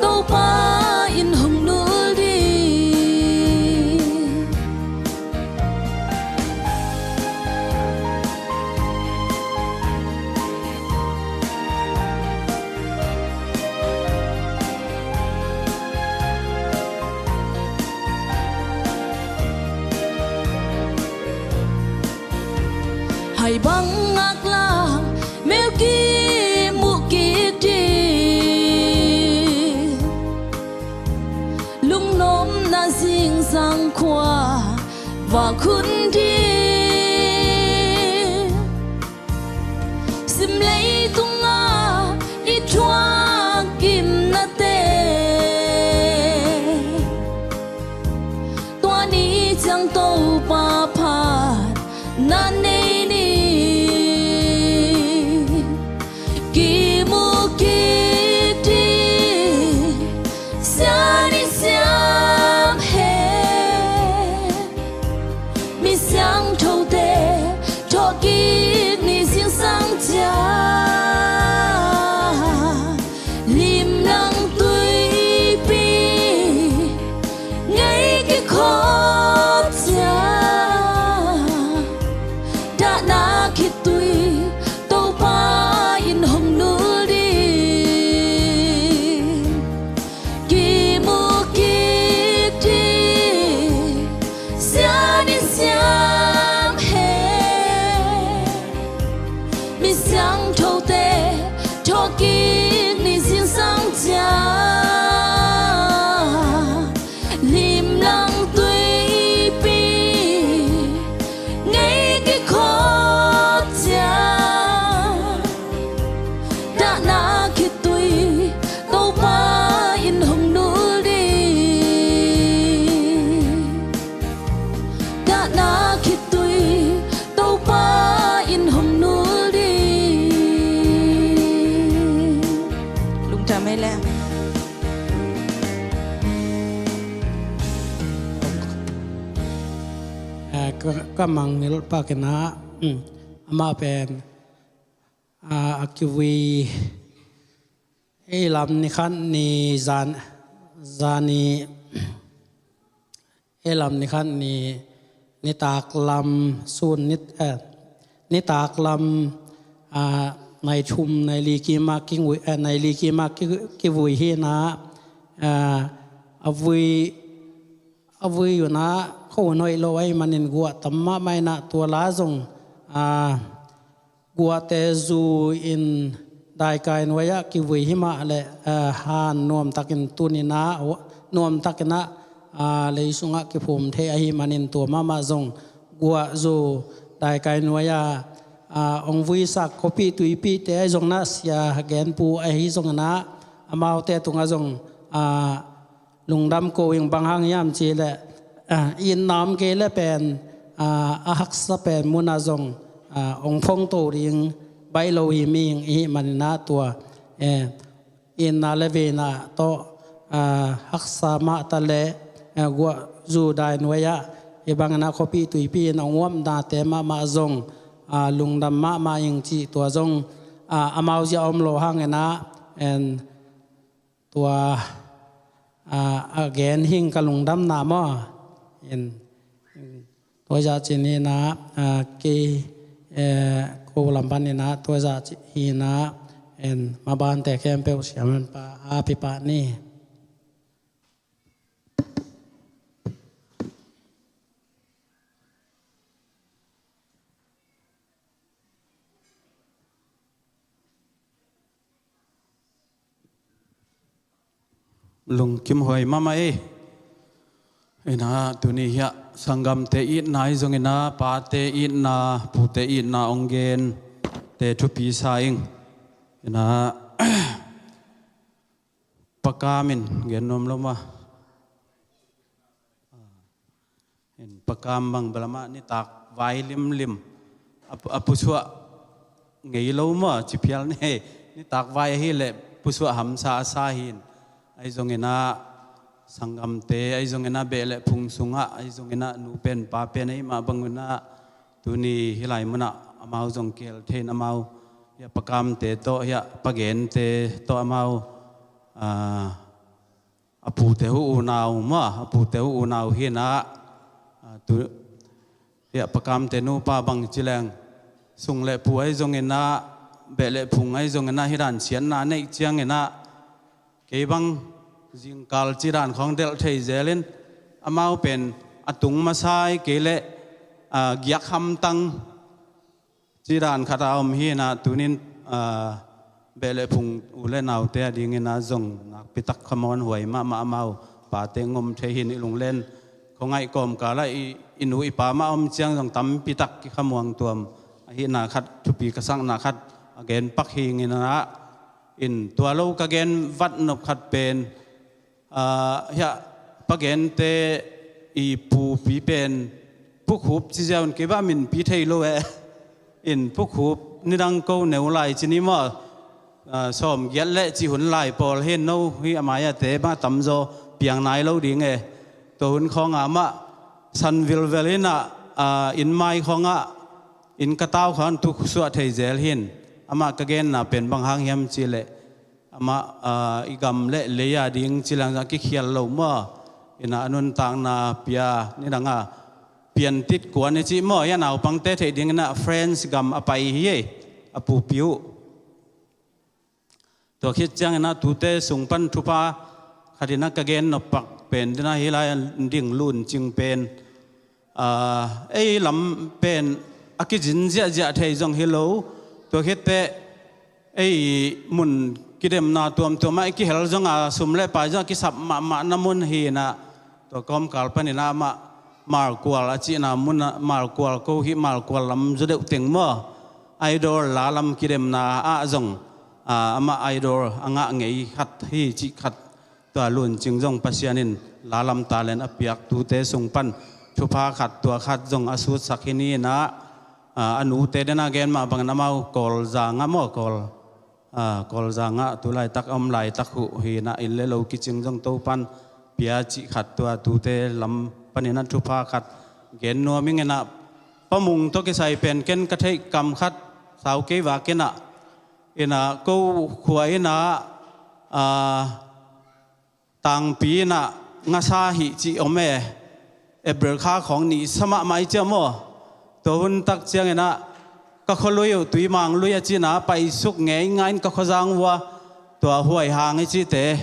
Topa in hong nul ding. Hai bang ngaklang mel kimu kik ding, lungnopna zingsang khua vak hun ding, sim leitung ah i thuak gimnate, tua ni ciang Topa phat na nei ni. Kimu kik ding, siangtho siam hen, mi siangthote thawhkik ni zingsang ciang, limlang tuipi ngei kikhop ciang, dahna khitui Topa in hong nul ding. Kimu kik ding, siangtho siam hen, mi siangthote thawhkik ni zingsang ciang, limlang tuipi ngei kikhop ciang, dahna khitui Topa in hong nul ding. Dahna khitui Topa in hong nul ding. Lungdam ei le. Eh, ka, ka mangngilh pakin ah, mm, amah pen, ah, a kivui, ei lam ni khat ni zan, zan ni, ei lam ni khat ni, nitak lam sun ni, eh, nitak lam, ah, nai thum, nai li kim ah kivui, eh, nai li kim ah ki, kivui hi in ah, ah, a vui, a vui un ah khuahun hoih lo ahih manin guah tam mahmah in ah, tua la zong, ah, guahte zu in daikai nuai ah kivui hi mah leh, eh, han nuamtakin tun in ah, nuamtakin ah, ah, lei sungah kiphum thei ahih manin tua mahmah zong guah zu daikai nuai ah, ah, hong vuisak khuapih tuipihte ahi zong in ah, sia genpu ahi zong in ah, amaute tungah zong, ah, lungdam ko ing. Bang hang hiam cih leh, ah, itna om kei leh pen, ah, a haksa pen mun ah zong, ah, hong phong to ding baih lo hi mah ing. Ahih manin ah tua, eh, itna le veina tawh, ah, haksa mah ta leh, ah, guah zu dai nuai ah hih bangin ah khuapih tuipih in hong uapnate mahmah zong, ah, lungdam mahmah ing cih tua zong, ah, amau zia om lo hangin ah, en, tua, ah, a gen hing ka lungdamna maw. In, in, tua zah cih in ah, ah, kei, eh, ko lam pan in ah, tua zah cih in ah, in, mabante khempeuh siaman pa, happy pa ni. Lungkim huai mahmah ei. Ina tuni hiah sanggamte itna ahi zongina, pate itna, pute itna ong gen te thupi sa ing. Ina pakamin gen nuam lo ma. In pakam bang belama nitak vai limlim a, a pusuah ngei lo maw, ci phial ni. Nitak vai ahi leh pusuah hamsa a sa hin. Ahi zongina sanggamte, ahi zongina beh le phung sungah, ahi zongina nu pen pa pen ahi mah bangina tuni hilai munah amau zong kihel thei in amau hiah pakamte tawh, hiah pagente tawh amau, ah, a pute uh unau maw, a pute uh unau hinah, ah, tu, hiah pakamte nupa bang ci leng sung le pu ahi zonginah, beh le phung ahi zonginah, hi dan siatna neih cianginah, kei bang zingkal ci dan khawng delh thei zelin, amau pen a tung masa i kei leh, ah, giak hamtang ci dan khat a om hinah, tunin, ah, beh le phung u le naute a dinginah zong nakpitak khamuanhuai mahmah amau pate ngom thei hin. I lunglen khuangaih kawmkalah i, i nu i pa mah om ciang zong tampitak kikhamuang tuam ahihna khat, thupi ka sakna khat a gen pak hinginah, in tua lo ka gen vat nop khat pen, ah, hiah pagente i pupi pen Pukhup ci ziau in kei bah minpi thei lo eh. In Pukhup nidang ko neu lai ci ni maw, ah, sawm giat le ci hun lai pawl hin no hi a mai-ate mah tamzaw piang nai lo ding eh. Tua hun khawngah mah san vilvel inah, ah, inn mai khawngah, inn ka tau khawng tu suah thei zel hin. Amah ka genna pen bang hang hiam ci leh, amah, ah, i gam le lei a ding ci leng a kikhial lo maw. Inah a nuntakna pia nidangah Piantit kuan i cih maw, i a naupangte theih dinginah France gam a pai hi ei, a pupi uh. Tua khit cianginah tute sung pan thupha khatinah ka gen nop pak pen dinah hilai a ding Lun Cing pen, ah, ei lam pen a kizin ziahziah thei zong hi lo. Tua khitteh ei mun kidemna tuamtuamah i kihel zonga, sum le pai zong a kisap mahmahna mun hinah, tua kawmkal paninah amah Malkual a cihna munah, Malkual ko hih Malkual lam zaw deuh teng maw, Idol la lam kidemna ah zong, ah, amah Idol a ngah ngei khat hi cih khat. Tua Lun Cing zong Pasian in la lam talent a piak, tute sung pan thupha khat, tua khat zong a sutsak hi ni inah, ah, a nute dena gen mah bangin amau Kawlzangah maw, Kawl, ah, Kawlzangah tu laitak a om laitak uh hinah, inn le lo kicing zong Topan pia cih khat, tua tute lam paninah thupha khat gen nuam inginah, Pa Mung tawh kisai pen ken ka theih kam khat sau kei vak inah, inah ko khua inah, ah, tangpi inah ngasa hih cih om e. April kha khawng nih sa mahmah i ciam aw. Tua hun tak cianginah ka khualui uh Tuimang lui a cihna paisuk ngeingai in ka khuazang vua, tua huaihang i cihte,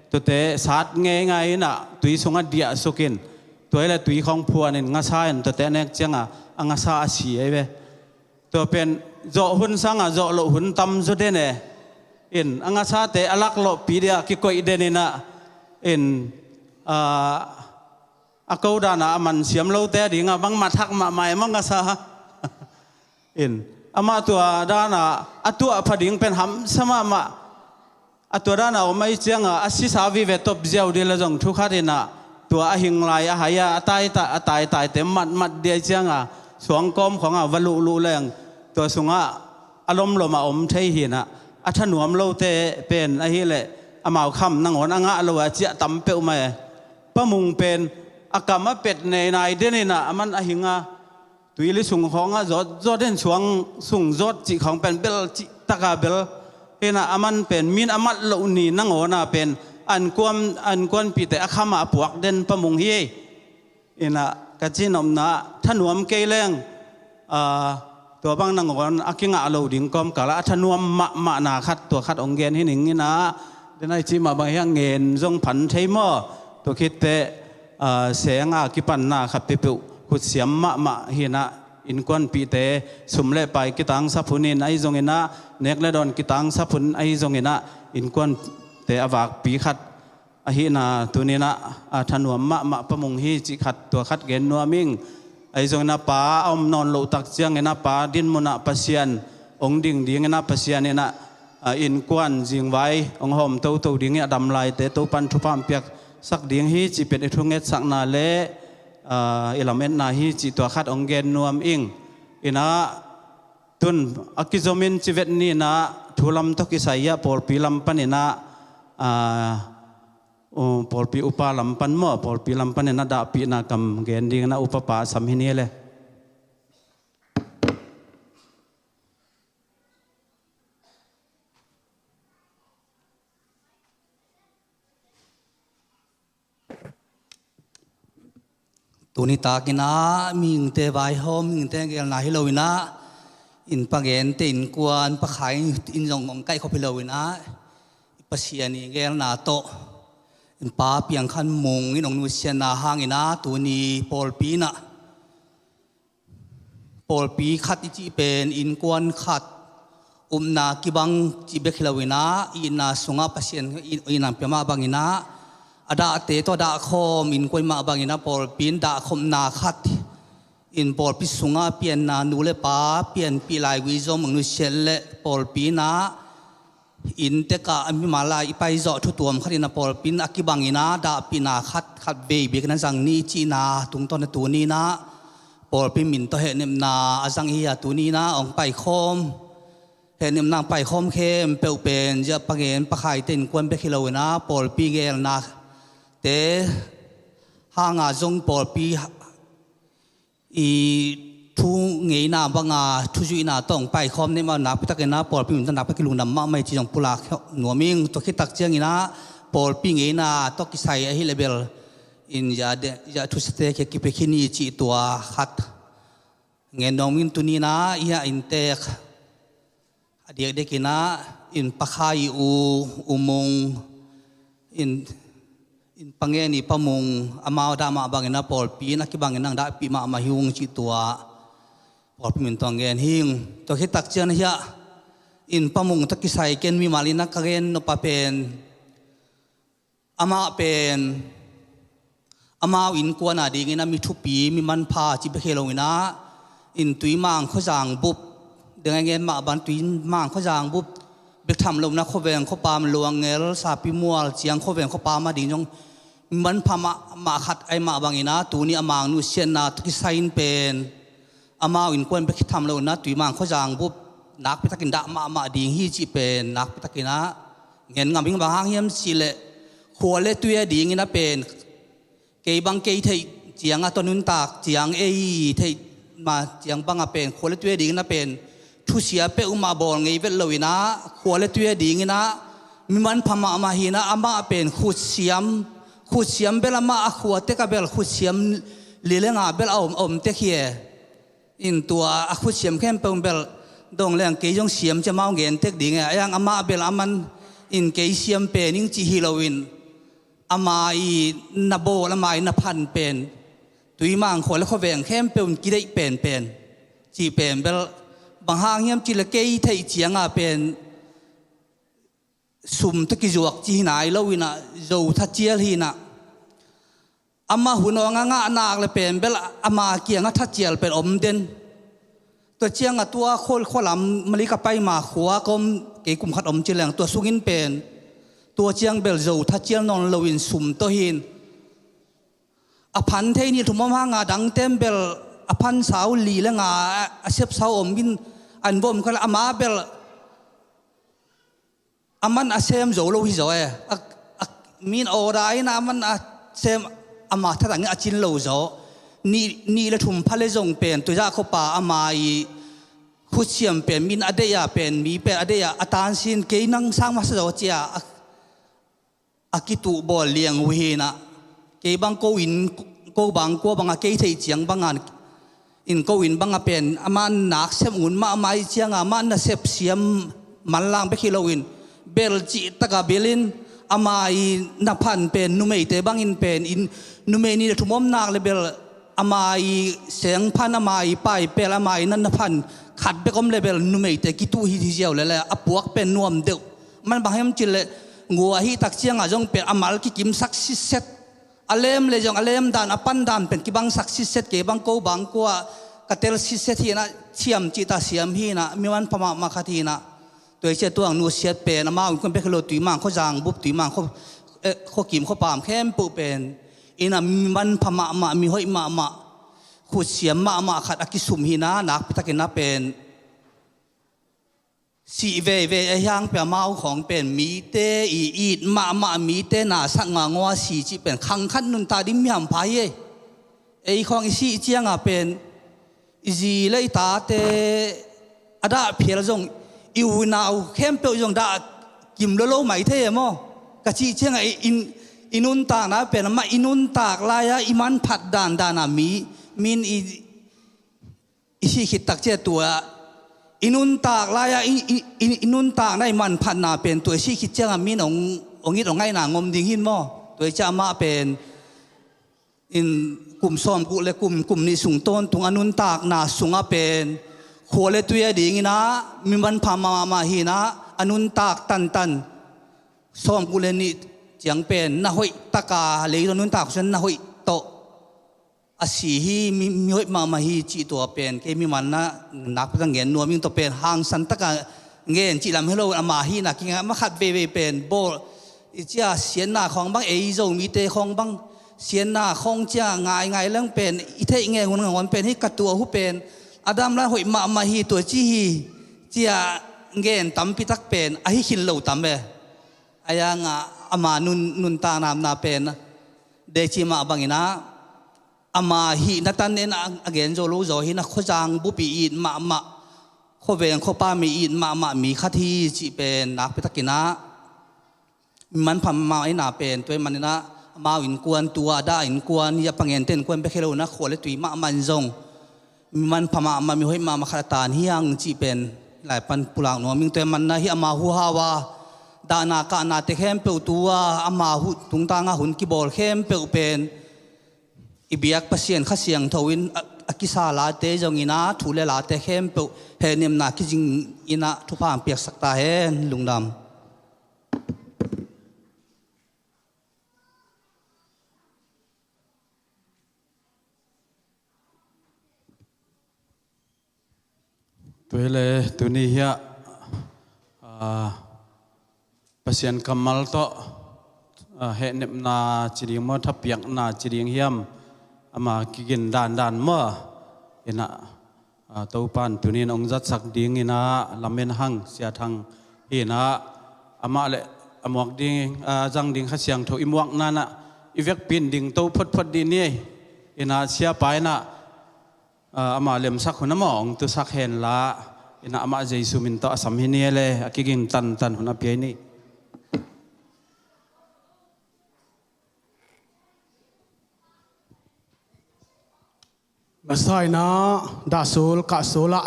tuate sat ngeingai inah tui sungah diahsukin, tua hi le tui khawng phuanin ngasa in, tuate a nek cianga a ngasa a si ei ve. Tua pen zawh hun sangah zawh loh hun tam zaw den e. In a ngasate a laklawhpi dia kikoih den inah, in, ah, a ko danah a mansiam lote a dingah bangmah thak mahmah em a ngasa. In amah tua danah a tuahpha ding pen hamsa mahmah. A tua dana om ahi cianga a sisa vive top ziau dih le zong thukhat inah, tua a hing lai a hai a, a tai ta, a tai taite matmat dih ahi cianga suangkawm khawngah va luhluh leng tua sungah a lomlom a om thei hinah, a thanuam lote pen ahileh amau kham nangawn a ngah lo a ciah tam peuhmah e. Pa Mung pen a kam a pet neinai den inah a man a hinga, tuili sung khawngah zawt, zawt in suang sung zawt cih khawng pen bel cih taka bel hinah a man pen min a mat loh ni nangawna pen ankuan, ankuanpihte a khama a puak den Pa Mung hi ei. Inah ka cihnopna thanuam kei leng, aa, tua bang nangawn a kingah lo ding kawmkalah a thanuam mahmahna khat, tua khat hong gen hi ning inah, den ai cih mah bang hiang ngen zong phan thei maw? Tua khitteh, aa, senga kipanna khat peuhpeuh hutsiam mahmah hinah, innkuanpihte sum le pai kitangsap hunin ahi zonginah, nek le dawn kitangsap hun ahi zonginah, innkuante a vakpi khat ahihna tuninah a thanuam mahmah pamung hi cih khat, tua khat gen nuam ing. Ahi zongin a pa a om nawn loh tak ciangin a pa din munah Pasian hong ding dinginah Pasian inah a innkuan zingvai hong hawm toto dingin a dam laite Topan thupha hong piaksak ding hi cih pen i thungetsakna le a i lametna hi cih tua khat hong gen nuam ing. Inah tun a kizomin civet ninah thu lam tawh kisai ah pawlpi lam paninah a pawlpi upa lam pan maw, pawlpi lam paninah dahpihna kam gen dinginah upa pa sam hi ni le. Tuni takinah mihingte vaihawm, mihingte gelna hi loinah innpa gente innkuan pakhai in zong hong kaihkhop hi loinah i Pasian i gelna tawh innpa piangkhan mung in hong nusiatna hanginah tuni pawlpi inah pawlpi khat i cih pen innkuan khat upna kibang cih bek hi loinah itna sungah Pasian itna pia mah banginah a dahte tawh dahkhawm innkuan mah banginah pawlpi in dahkhopna khat in pawlpi sungah pianna nu le pa pianpih lai wi zom hong nusiat le pawlpi inah inntekah a mimal lai i paizawh thutuam khat in a pawlpi in a kibangin a dahpihna khat khat vei biakinn a zang ni cihna tungtawn a tuni inah pawlpi min tawh hehnepna a zang i hi a tuni inah hong paikhawm hehnepna hong paikhawm khempeuh pen ziah pangen pakhaite innkuan bek hi loinah pawlpi gelnate hanga zong pawlpi i thu ngeina banga thuzuihna tawh hong paikhawm nei mah nakpitakinah pawlpi min tawh nakpitak i lungdam mahmah i ci zong pulak nuam ing. Tua khit tak cianginah pawlpi ngeina tawh kisai ahi le bel in ziah thusiate kia kipia khin i cih tua khat ngen nuam ing. Tuni inah i hah inntek a diakdiakinah innpa kha i u, u Mung, inn, innpa ngen i pa Mung amau a dah mah banginah pawlpi in a kibangin ang dahpih mahmah hi ung cih tua pawlpi min tawh ngen hi ing. Tua khit tak ciang hiah innpa Mung tawh kisai ken mimal in a ka gen nop a pen amah pen amau innkuan a dingin a mi thupi mi manpha cih bek hi loinah in Tuimang khuazang bup deng a ngen mah ban Tuimang khuazang bup bek tham loinah khuaveng khuapam Luangngel Sapimual ciang khuaveng khuapam a ding zong mi manpha mahmah khat ahi mah banginah tuni a mang nusiatna tawh kisai in pen amau innkuan bek hi tham loinah Tuimang khuazang bup nakpitakin dah mahmah ding hi cih pen nakpitakinah ngen ngam ing. Bang hang hiam cihleh khua le tui a dingin a pen kei bang kei theih cianga tawh nuntak ciang ei theih ma ciang banga pen khua le tui a dingin a pen thusia peuhmah bawl ngei vet loinah khua le tui a dinginah mi manpha mahmah hinah amah pen khutsiam khutsiam bel amah a khua tek a bel khutsiam li le nga bel a om om tek hi e. In tua a khutsiam khempeuh bel dong leng kei zong siam cia mau ngen tek ding e. A yang amah bel a man in kei siam pen ing cih hi loin ama i na bawl ama i na phan pen Tuimang khua le khuaveng khempeuh in kideih penpen cih pen bel bang hang hiam cih le kei theih cianga pen sum tawh kizuak ci hi nai loinah zo thacial hinah amah hun awng a ngah nak le pen bel ama kiangah thacial pen om den. Tua ciangah tua khualam Malay ka pai ma khua ka om kei kum khat om ci leng tua sungin pen tua ciang bel zo thacial nawn loin sum tawh hin a phan thei ni thum om hanga dangtem bel a phan sau li le nga a sep sau om in an vom kha le ama bel a man a sem zo lo hi zaw e. A, a, min order in a man a sem ama thatangin a cin lo zaw. Nih, nih le thum pha le zong pen tuizah khuapa ama i khutsiam pen min a deih a pen mi pen a deih a a tansin kei nang sang masa zaw cia a, a kituh bawl liang uh hinah kei bang ko in ko bang kua banga kei theih ciang banga in ko in banga pen amah nak sem ngun mahmah i cianga amah nasep siam manlang bek hi loin bel cihtaka belin ama i na phan pen numeite bangin pen in numei ni le thum om nak le bel ama i seng phan ama i pai pel ama i na na phan khat bek om le bel numeite kituh hi hi ziau le le a puak pen nuam deuh man bang hiam cih le Gua ahih tak ciangah zong pen a mal kikimsak sitset. A lem le zong a lem dan, a pan dan pen kibangsak sitset, kei bang ko bang kua ka tel sitset hi inah, siam cihta siam hi inah, mi manpha mahmah khat hi inah. Tua hi ciah tua ang nusiat pen amau in kuan bek hi lo, tui mang khuazang bup, tui mang khua, eh, khuakim khuapam khempeuh pen inah mi manpha mahmah, mi hoih mahmah, khutsiam mahmah khat a kisum hi inah, nakpi takin a pen sih veivei a hiang pia mau khawng pen mite i it mahmah, mite nasak ngaungau a si cih pen khang khat nuntak ding mi hampha hi ei. Ei khawng i sih ciangah pen i zi le i tate a dah phial zong, i unau khempeuh zong dah kim lolo mai thei e maw? Ka cih ciangah i, i, i nuntakna pen amah i nuntak lai-a i manphat dandan a mi, min i i sih khit tak ciah tua i nuntak lai-a i, i, i, i nuntakna i manphatna pen tua i sih khit ciangah min hong, hong it hong ngaihna ngom ding hin maw? Tua i ciah amah pen in kum sawmguk le kum, kum nih sung tawntung a nuntakna sungah pen khua le tui a dingin ah mi manpha mahmah hi inah, a nuntak tantan sawmguk le nih ciang pen na hoih taka leitung nuntak sung na hoih tawh a si hi, mi, mi hoih mahmah hi cih tua pen kei mi manna nakpi tak ngen nuam ing. Tua pen hangsan taka ngen cih lam hi lo, ama hihna kingah, ama khat veivei pen bawl i ciah siatna khawng bang, ei Zomite khawng bang siatna khawng ciah ngaingai leng pen i theih ngen hun ngangon pen hi, ka tua hu pen a dam lai hoih mahmah hi tua ci hi ciah ngen tampi tak pen ahi khin lo tam e. A yangah ama nun, nuntakna pen deci mah bangin ah ama hihna tan en a, a gen zo lo zaw hi inah, khuazang bup i it mahmah, khuaveng khuapam i it mahmah mi khat hi cih pen nakpi takin ah mi manpha mahmah ahihna pen tua ahih manin ah amau innkuan, tua a dah innkuan, i a pangente innkuan bek hi lo inah khua le tui mahmah in zong mi manpha mahmah, mi hoih mahmah khat a tan hi hang cih pen lai pan pulak nuam ing. Tua ahih manin ah hih ama huhau a dahna kahnate khempeuh, tua ama huh tungtanga hun kibawl khempeuh pen i biak Pasian Kha Siangtho in a, a kisa late zongin ah thu le late khempeuh hehnepna kizing inah thupha hong piaksak ta hen. Lungdam. Tua hi le tuni hiah, aa, Pasian kammal tawh, aa, hehnepna ci ding maw, thapiakna ci ding hiam, ama kigin dandan maw? Inah, aa, Topan tunin hong zatsak ding inah lamen hang, Sia Thang hi inah, amah le a muak ding, aa, zang ding Kha Siangtho i muakna inah i vekpi in dingto photphot dih ni. Inah siapa inah, aa, ama lemsak hun a maw hong tusak hen la, inah amah Jesu min tawh a sam hi ni e le, a kiging tantan hun a pia hi ni. Masa inah dahsul kahsul ah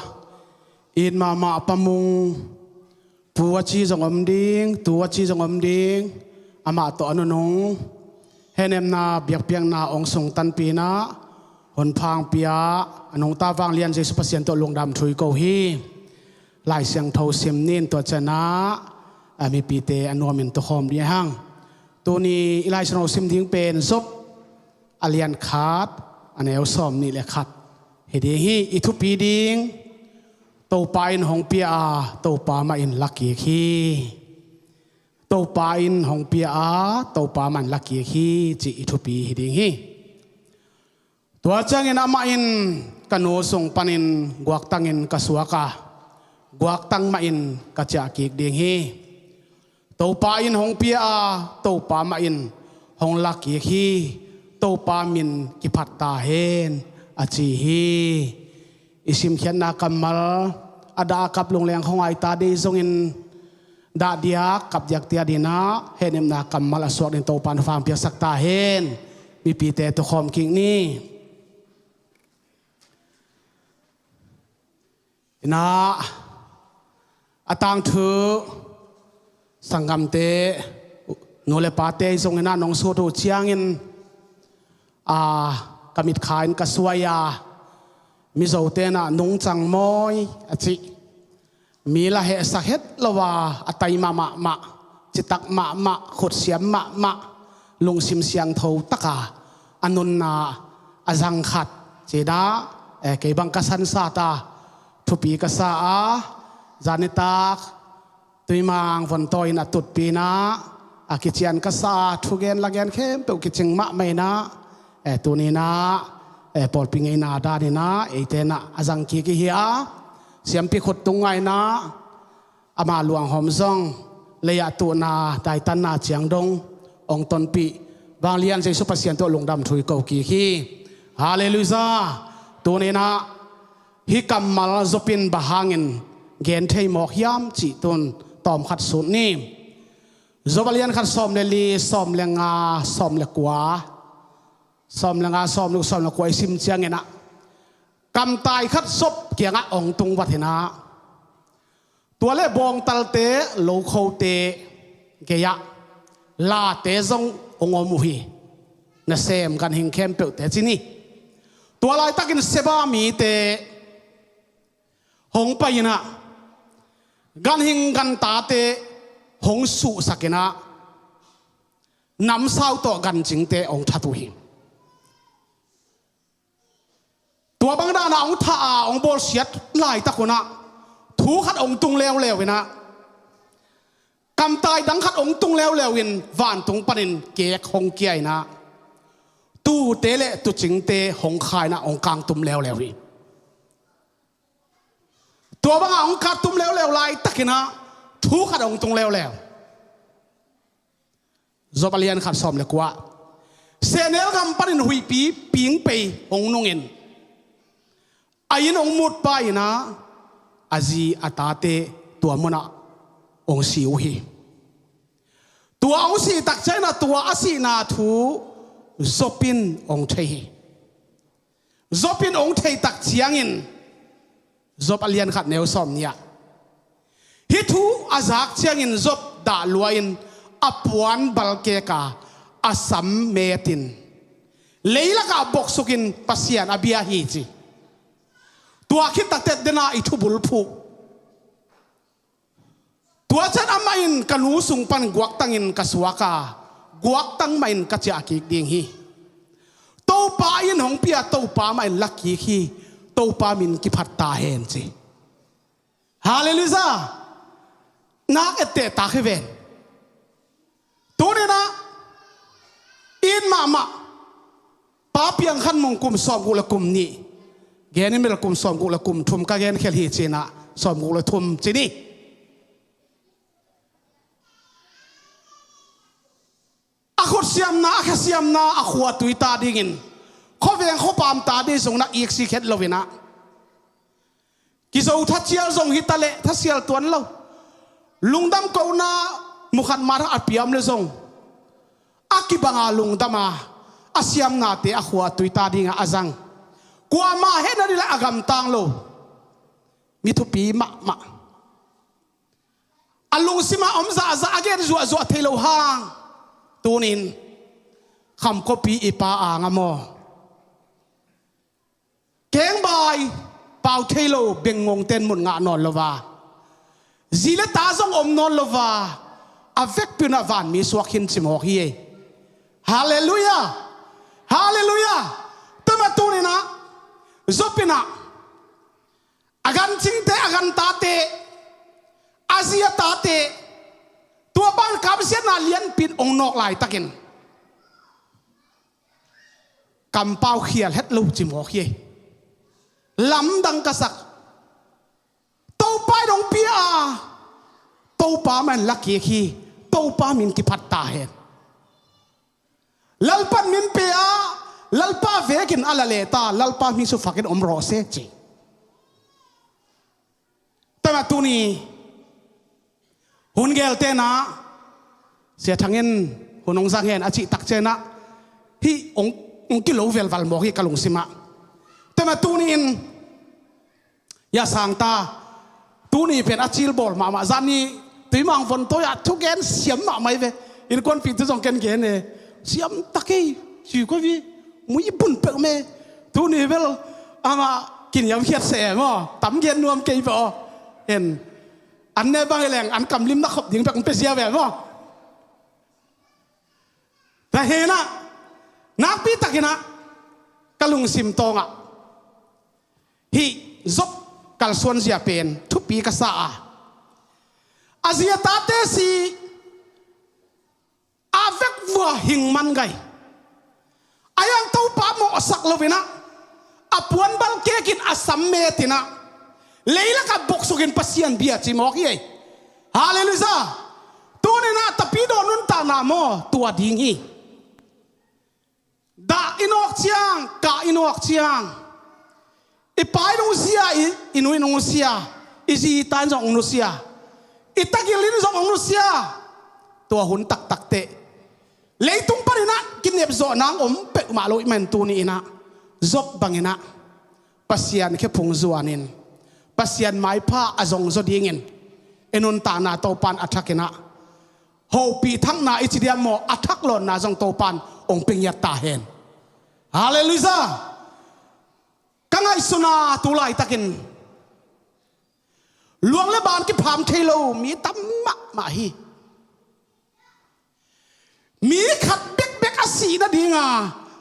it mahmah pamung, pu a ci zong om ding, tu a ci zong om ding, amah tawh a nunung hehnepna biakpiakna hong sungtanpi inah honpha hong pia a nungta vanglian Jesu Pasian tawh lungdam thu i ko hi. Lai Siangtho sim ni in tua ciangah a mipite a nuamin tukhawm dih hang. Tuni i Lai Siangtho sim ding pen Job a lian khat, a neu sawm nih le khat hi ding hi. I thupi ding, Topa in hong pia a, Topa mah in lakik hi. Topa in hong pia a, Topa mah in lakik hi, cih i thupi hi ding hi. Tua ciangin amah in ka nu sung panin guaktangin ka suak a, guaktang mah in ka ciahkik ding hi. Topa in hong pia a, Topa mah in hong lakik hi. Topa min kiphat ta hen, a ci hi. I simkhiatna kammal a dah a kap lungleng khawngaih ta dei zongin dah diak kap diak tia dinah hehnepna kammal a suak ding Topa in hong piaksak ta hen. Mipite tukhawm kik ni. Inah a tangthu sanggamte, nu le pate zong inah nong sut uh ciangin, a, ka mitkha in ka suai a, Mizote inah nungcang mawi a cih, mi la hehsak het lo a, a tai mahmah mah citak mahmah, khutsiam mahmah, lungsim siangtho taka a nunna a zang khat. Cina, eh, kei bang ka sansat a, thupi ka sa a, zanitak, tuimang vontawi in a tutpi inah, a kician ka sa a, thugen lagen khempeuh kicing mahmah inah, eh, tuninah, eh, pawlpi ngeina daninah, eite inah a zang kik ihi a, siampi khut tung ngainah, ama luanghawm zong lei-ah tuhna, daitanna ciang dong hong tonpih vanglian Jesu Pasian tawh lungdam thu i ko kik hi. Halleluiah. Tuninah hih kammal Job in bang hangin gen thei mawk hiam cih tun tawmkhat sut ni. Job a lian khat sawm le li, sawm le nga, sawm le kua, sawm le nga, sawm le, sawm le kua i sim cianginah, kamtai khat Job kiangah hong tung vat inah, tua le bawngtalte, lokhote gei-ah late zong hong om uh hi. Nasem ganhing khempeuhte ci ni. Tua laitakin Seba mite hong pai inah, ganhing gantate hong suhsak inah, namsau tawh gancingte hong that uh hi. Tua bang danah hong thah a, hong bawlsiat laitak unah thu khat hong tung leuleu inah, kamtai dang khat hong tung leuleu in vantung panin kek hong kia inah, tuute le tuucingte hong kha inah hong kangtum leuleu hi. Tua bangah hong kangtum leuleu laitakinah thu khat hong tung leuleu. Job a lian khat sawm le kua. Sehnel gam panin huihpi pingpei hong nungin, a inn hong mutpa inah, a zi a tate tua munah hong si uh hi. Tua hong sih tak cianginah tua a sihna thu Job in hong thei hi. Job in hong thei tak ciangin, Job a lian khat neu sawm nih ah, hih thu a zak ciangin Job dah lua-in a puan balkek a, a sam metin, leilakah boksukin Pasian a bia hi ci. Tua khit taktet dena i thubul phuh. Tua ciang amah in, ka nu sung pan guaktangin ka suak a, guaktang mah in ka ciah kik ding hi. Topa in hong pia, Topa mah in la kik hi. Topa min kiphat ta hen ci. Halleluiah. Nak etteh tak hi ven. Tuninah it mahmah Pa Piang Khan Mung kum sawmguk le kum nih, gen in bel kum sawmguk le kum thum ka gen khel hi cinah, sawmguk le thum ci ni. A khutsiamna, a khasiamna, a khua tui ta dingin, khuaveng khuapam ta ding sungah iksi khet loinah, kizo thacial zong hi taleh thacial tuan lo, lungdam kohna mukhat mara a piam le zong, a kibanga lungdama, a siamnate a khua tui ta dingah a zang, kuamah hehna ding le a gamtang lo, mi thupi mahmah. A lungsimah om zahzah, a gen zuahzuah thei lo hang, tunin Khamkhuapi i pa anga maw, kengbai pau thei lo bengngongten mun ngah nawn lo va, zi le ta zong om nawn lo va, a vekpi unah vanmi suak khin ci mawk hi ei. Halleluiah. Halleluiah. Tua mah tuninah Job inah a gancingte, a gantate, a zi a tate, tua bang kamsiatna lianpi in hong nawk laitakin, kampau khial het lo ci mawk hi ei. Lamdang ka sak. Topa in hong pia a, Topa mah in la kik hi. Topa min kiphat ta hen. Lalpa in min pia a, Lalpa vekin a la leh ta, Lalpa mi sukfakin om rawh se ci. Tua mah tuni hun geltenah Sia Thang in hun hong zang hen a cih tak cianginah, hih hong, hong kilo velval mawk hi ka lungsimah. Tua mah tuni-in, ya sang ta, tuni pen a cilbawl mahmah, zani Tuimang vontawi ah thugen siam mahmah hi ve. Innkuanpihte zong ken gen e, siam tak ei, ci kua vi, mui bun peuh me. Tuni bel amah kiniamkhiat seh e maw, tam gen nuam kei peuh aw. En, an ne bang hi leng an kamlimna khop ding pek hong pia zia ve maw. Ka henah, nakpi takinah ka lungsim tawngah hih Job kalsuanzia pen thupi ka sa a, a zi a tate si a vekvua hing man gai. A hiang Topa mawhsak loinah a puanbal kekin a sam metinah leilakah boksukin Pasian bia ci mawk hi ei. Halleluiah. Tuninah tapidaw nuntakna maw tua ding hi. Dah i nawk ciang, kah i nawk ciang, i pa in hong nusia, i, i nu in hong nusia, i zi i ta in zong hong nusia, i tagil in zong hong nusia. Tua hun taktak teh leitung paninah kinepzawh nang om peuhmah lo i man tuni inah Job banginah Pasian khephung zuanin Pasian maipha a zongzaw dingin i nuntakna Topan a thakinah hopih thakna i ci diam maw, a thak lawnna zong Topan hong pia ngiat ta hen. Halleluiah. Ka ngaihsutna tu laitakin luang le ban kipham thei lo mi tam mahmah hi. Mi khat bekbek a sih nadinga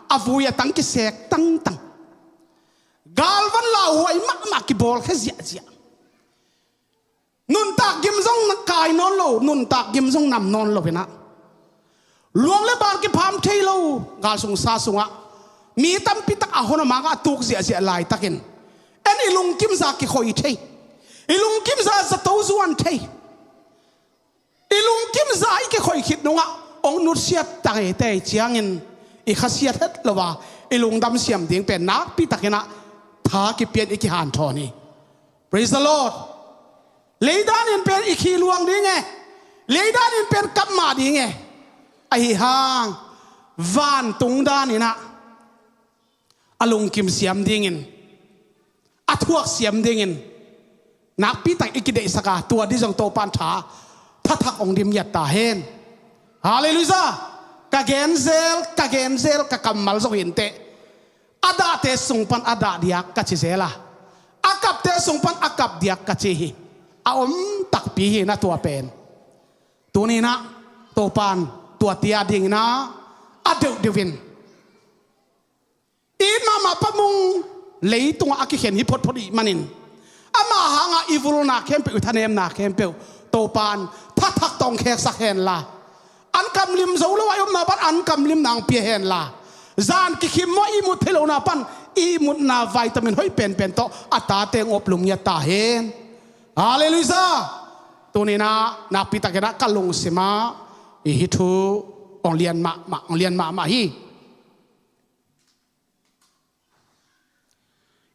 a vui a tang kisek tangtang, galvan lauhuai mahmah kibawlkhia ziahziah. Nuntak gim zong kai nawn lo, nuntak gim zong nam nawn lo inah luang le ban kipham thei lo galsung sa sungah mi tampi tak a hon a mangah a tuk ziahziah laitakin en i lungkimza kikhoi thei, i lungkimza zato zuan thei, i lungkimza i kikhoi khit nungah hong nutsiat tangei tei ciangin i khasiat het lo a i lungdam siam ding pen nakpi takinah tha kipian i kihanthawn hi. Praise the Lord. Leidan in pen i khi luang ding e, leidan in pen kap mah ding e. Ahi hang vantung dan inah a lungkim siam dingin, a thuak siam dingin nakpi tak i kideihsak a, tua di zong Topan tha thathak hong dim ngiat ta hen. Halleluiah. Ka genzel, ka genzel, ka kammal zong hinteh a dahte sung pan a dah diak ka ci zel a, a kapte sung pan a kap diak ka ci hi. A om takpi hi na tua pen. Tuninah Topan tua tia dinginah a deuhdeuhin it mahmah Pa Mung leitungah a kikhen hi photphot ih manin ama hangah i vulna khempeuh, i thanemna khempeuh Topan thathak tawh hong kheksak henla, an kamlim zo lo a i omna pan an kamlimna hong pia henla, zan kikhim maw ihmut thei lohna pan ihmutna vitamin hoih penpen tawh a tate hong oplum ngiat ta hen. Halleluiah. Tuninah nakpi takinah ka lungsimah i hih thu hong lian mahmah, hong lian mahmah hi.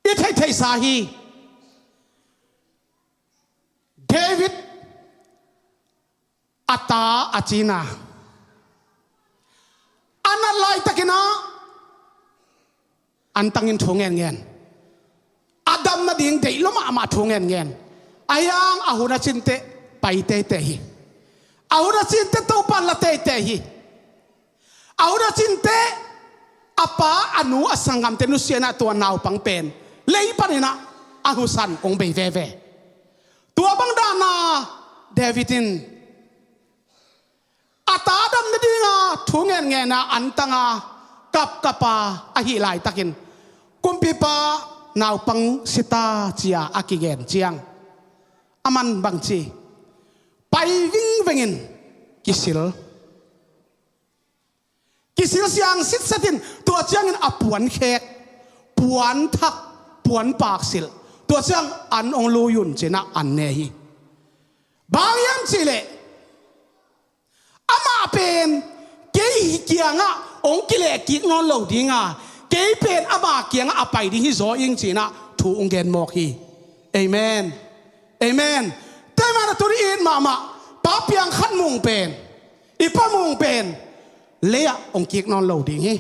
I theihtheihsa hi. David a ta a cina a nat laitakinah antangin thu ngenngen, a dam nading deih lo mahmah thu ngenngen. A hiang a hun a cinteh pai teitei hi. A hun a cinteh Topan la teitei hi. A hun a cinteh a pa a nu a sanggamte nusiatna tua naupang pen lei paninah a husan hong bei veve. Tua bang dahna David in a ta dam nadinga thu ngenngen a antanga kapkapa ahih laitakin kumpipa naupang sita cia a kigen ciang a man bangci pai vingvengin kisil. Kisil siang sitsetin tua ciangin a puan khek, puan thak, puan paksilh, tua ciang an hong lui un cinah an ne hi. Bang hiam cihleh amah pen kei kiangah hong kilehkik nawn lo dinga, kei pen ama kiangah a pai ding hi zaw ing cinah thu hong gen mawk hi. Amen. Amen. Teimana tuni it mahmah Pa piang khat mung pen, i Pa mung pen leiah hong kik nawn lo ding hi.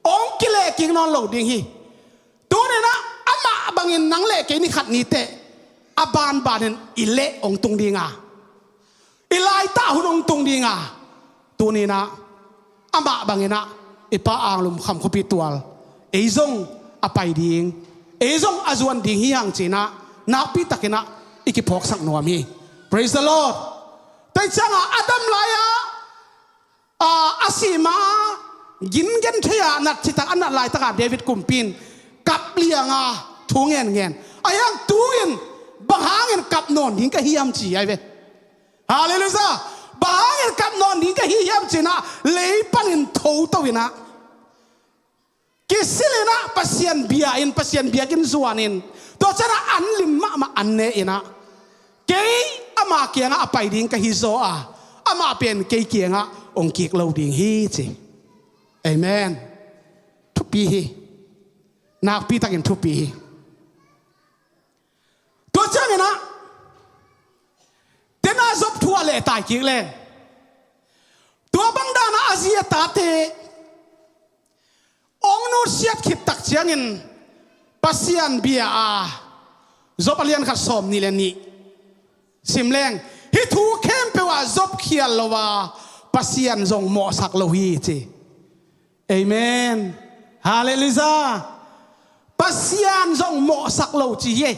Hong kilehkik nawn lo ding hi. Tuninah amah bangin nang le kei ni khat niteh a banbanin i leh hong tung dinga, i laitah hun hong tung dinga, tuninah amah banginah i Pa anglum kham khuapi tual ei zong a pai ding, ei zong a zuan ding hi hang cinah nakpi takinah i kiphawksak nuam hi. Praise the Lord. Tua ciangah a dam lai-ah a, a sih ma Gin genthei a nat citak a nat laitak a David kumpi in kap liang a thu ngen ngen. Ahi hang tu-in bang hangin kap nawn ding ka hiam ci ahi ve. Halleluiah. Bang hangin kap nawn ding ka hi hiam ci-in ah lei panin thoto in ah kisil in ah Pasian bia in, Pasian biakinn zuan in, tua ciang ah an lim mahmah an ne in ah kei ama kiangah a pai ding ka hi zaw a, amah pen kei kiangah hong kik lo ding hi ci. Amen. Thupi hi. Nakpi takin thupi hi. Tua ciangin ah tena Job thu a lehtai kik leng, tua bang dan ah a zi a tate hong nusiat khit tak ciangin Pasian bia a, Job a lian khat sawm nih le nih sim leng, hih thu khempeuh ah Job khial lo a, Pasian zong mawhsak lo hi ci. Amen. Halleluiah. Pasian zong mawhsak lo ci hi.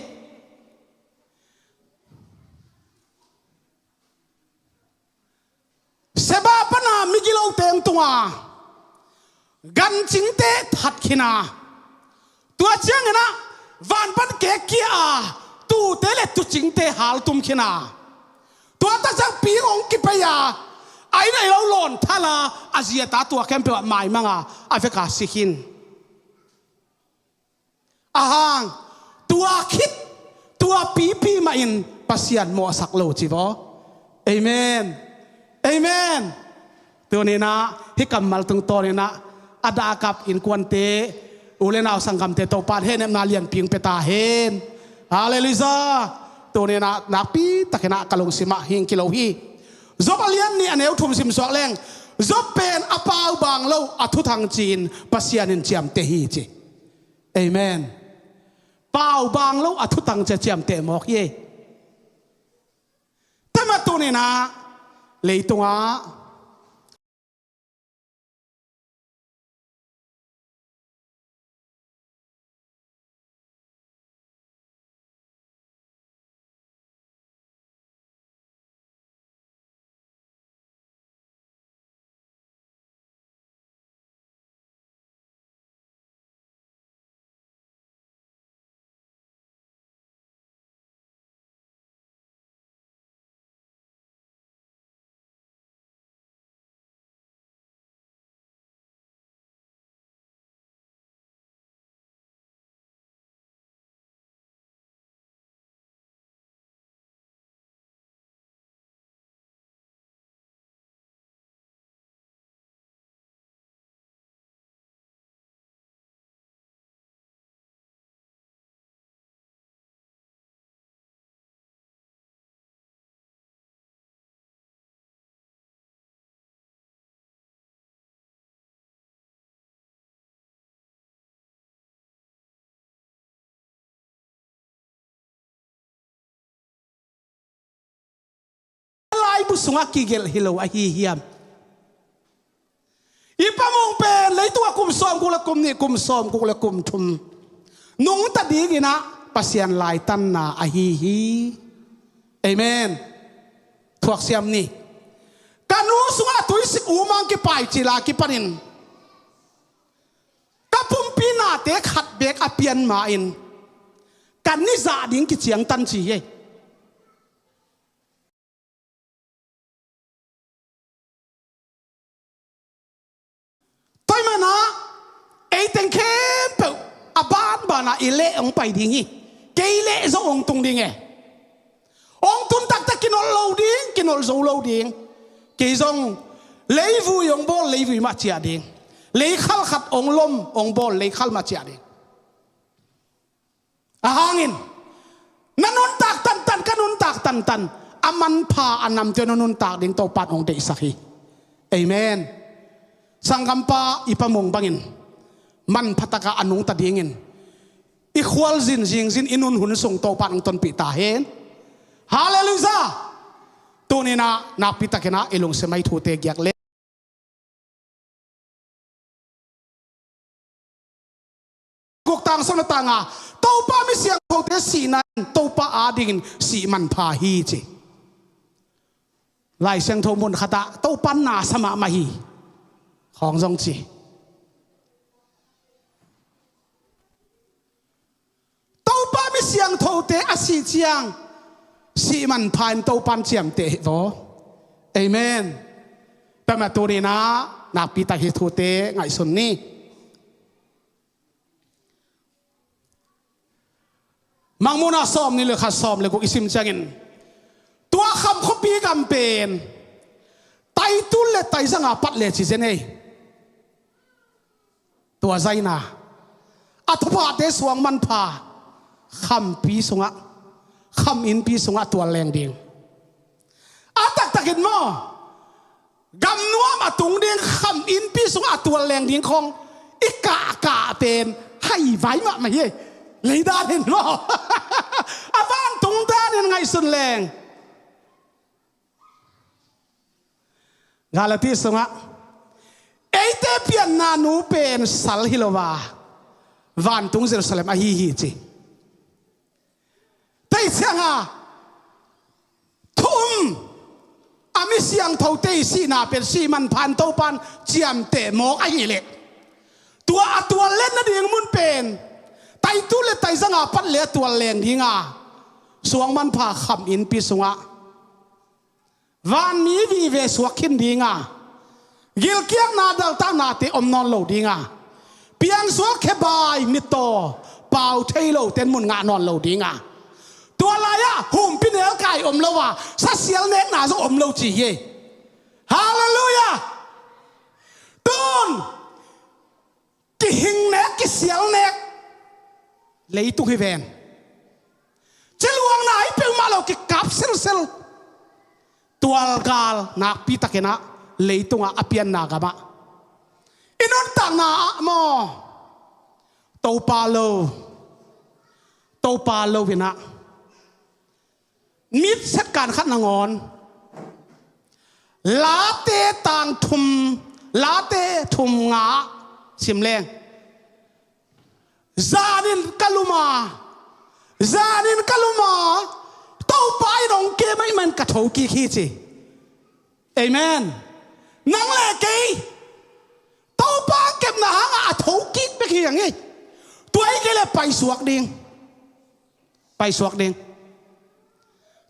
Seba pana migilote hong tunga gancingte that khin a, tua ciangin ah van pan kekkia a tuute le tuucingte haltum khin a, tua ta ciang ping hong kipei a, a inn a i lo lawn thal a, a zi a ta tua khempeuh ah maimang a, a vek a si khin. Ahang tua khit, tua pipi mah in Pasian mawhsak lo ci vaw. Amen. Amen. Tuni-in ah hih kammal tungtawn in ah a dah a kap innkuante, u le nau sanggamte, Topa'n hehnepna lianpi hong pia ta hen. Halleluiah. Tuni-in ah nakpi takin ah ka lungsim ah hing kilo hi. Job a lian nih a neu thum simsuak leng, Job pen a paubaang lo a thuthang ci-in Pasian in ciamteh hi ci. Amen. Paubaang lo a thuthang ci-a ciamteh mawk hi. Tua mah tuni-in ah leitungah Laibu sungah kigelh hi lo ahi hiam? I Pa Mung pen leitung ah kum sawmguk le kum nih, kum sawmguk le kum thum nungta dingin ah Pasian laitanna ahi hi. Amen. Thuaksiam ni. Ka nu sungah tuisik umang kipai cil a kipanin ka pumpi nate khat beek a pian ma-in ka ni zah ding kiciangtan ci hi. Tua ahih manin ah ei teng khempeuh a banban ah i leh hong pai ding hi. Kei leh zong hong tung ding e. Hong tun taktak kinolh lo ding, kinolh zo lo ding. Kei zong leivui hong bawl, leivui mah ciah ding. Leikhal khat hong lom, hong bawl, leikhal mah ciah ding. Ahang in na nuntak tantan, ka nuntak tantan, a manpha a namte na nuntak ding Topa'n hong deihsak hi. Amen. Sanggampa, i Pa Mung bangin manpha takin a nungta dingin i khualzin zingzin, i nun hun sung Topa'n hong tonpih ta hen. Halleluiah. Tuni-in ah nakpi takin ah i lungsim ah i thute giak le. Guk tang sawm le tang nga, Topa mi siangthote sihna in Topa adingin sih manpha hi ci. Lai Siangtho mun khat ah Topa na sa mahmah hi khawng zong ci. siangthote a sih ciang sih manpha in Topan ciamteh hi vaw. Amen. Pema tuninah nakpitak hi thute ngaihsun ni. Mangmuhna sawm nih le khat, sawm le guk i sim ciangin, tua Kham khuapi gam pen Taitul le Taizanga pat le ci zen ei. Tua zaina a thuphate suang manpha Khampi sungah, Kham innpi sungah tual leng ding. A taktakin maw, gamnuam a tung ding Kham innpi sungah a tual leng ding khong i kahkah pen haivai mahmah hi. Leidan in maw, a vantung dan in ngaihsun leng. Galati sungah eite pianna nu pen sal hi lo a, vantung Jerusalem ahi hi ci. Tei cianga thu um a mi siangthote i sihna pen sih manpha in Topan ciamteh mawk ahihleh, tua a tual len nading mun pen Taitul le Taizanga pat le a tual leng dinga, suang manpha Kham innpi sungah vanmi vive suak khin dinga, gilkialna daltaknate om nawn lo dinga, piangsuak khebai mittaw pau thei lo ten mun ngah nawn lo dinga, tua lai-ah humpi nelkai om lo a, sasial nekna zong om lo ci hi. Halleluiah. Tun kihing nek, kisial nek leitung hi ven. Ciluangna hi peuhmah lo, kikap silsil. Tualgal nakpitakinah leitungah a pianna gamah i nuntakna ah maw, Topa lo, Topa lo inah mit setkan khat nangawn Late tang thum, Late thum nga sim leng. Zanin ka luma, zanin ka luma, Topa in hong kem ahih man ka thokik hi ci. Amen. Nang le kei Topa kepna hangah a thokik bek hi hang hi. Tua hi kei le paisuak ding. Paisuak ding.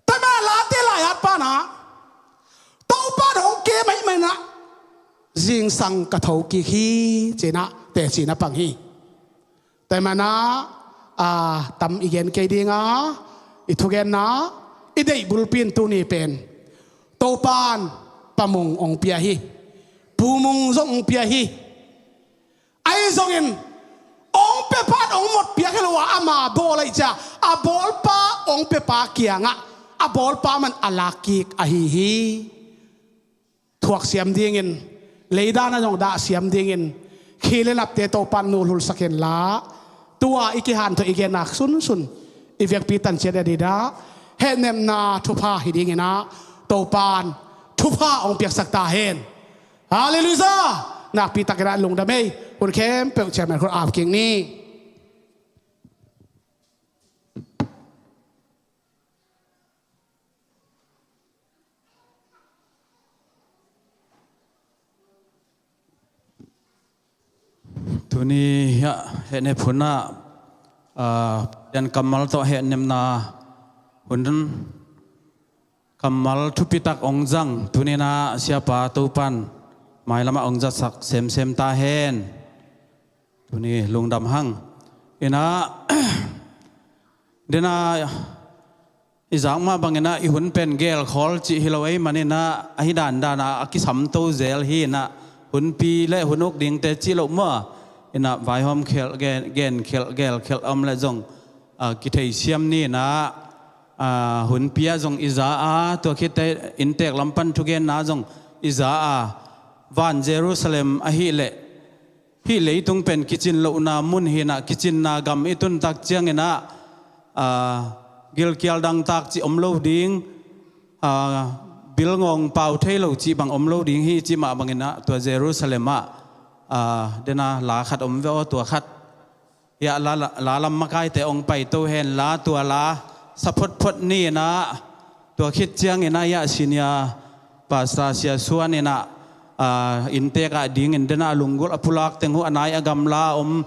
Tua mah Late laihat panah Topa in hong kem ahih manah zingsang ka thokik hi cinah teci na pang hi. Tua manah a tam i gen kei dinga, i thugenna i deih bulpi in tuni pen Topan Pa Mung hong pia hi. Pu Mung zong hong pia hi. Ahi zongin hong pia pan hong mot piak hi lo a, ama bawl ahih ciah a bawlpa hong piapa kiangah a bawlpa man a lakkik ahi hi. Thuaksiam dingin, leidana zong dahsiam dingin khi le lapte Topan nulhulsak henla, tua i kihanthawn i gennak sunsun i vekpi tanciat a didah hehnemna thupha hi dinginah Topan thupha hong piaksak ta hen. Halleluiah. Nakpitakinah lungdam ei. Hun khempeuh chairman khut ap kik ni. Tuni hiah hehnep hunah, ah, pian kammal tawh hehnemna hun kammal thupitak hong zang tuninah siapa Topan mailamah hong zatsak semsem ta hen. Tuni lungdam hang. Inah dena i zak mah banginah i hun pen gelkhawl cih hi lo ei maninah ahi dandanah a kisamto zel hi inah hunpi le hun uk dingte cih loh mua inah vaihawm khelh, gen, gen khelh, gel khelh om le zong a, kitheisiam ni inah, a, hunpi ah zong i za a, tua khitte inntek lam pan thugenna zong i za a, van Jerusalem ahih leh hih leitung pen kicin lohna mun hi inah kicinna gam i tuntak cianginah, a, gilkial dangtak cih om lo ding, a, bilngawng pau thei lo cih bang om lo ding hi cih mah banginah tua Jerusalem ah, a, dena la khat om ve aw, tua khat hiah la, la, la lam makaite hong paito henla tua la sa photphot ni inah tua khit cianginah hiah senior pastor Sia Suan inah, a, inntek ah dingin dena a lunggulh a pulak teng uh a nai a gamla a om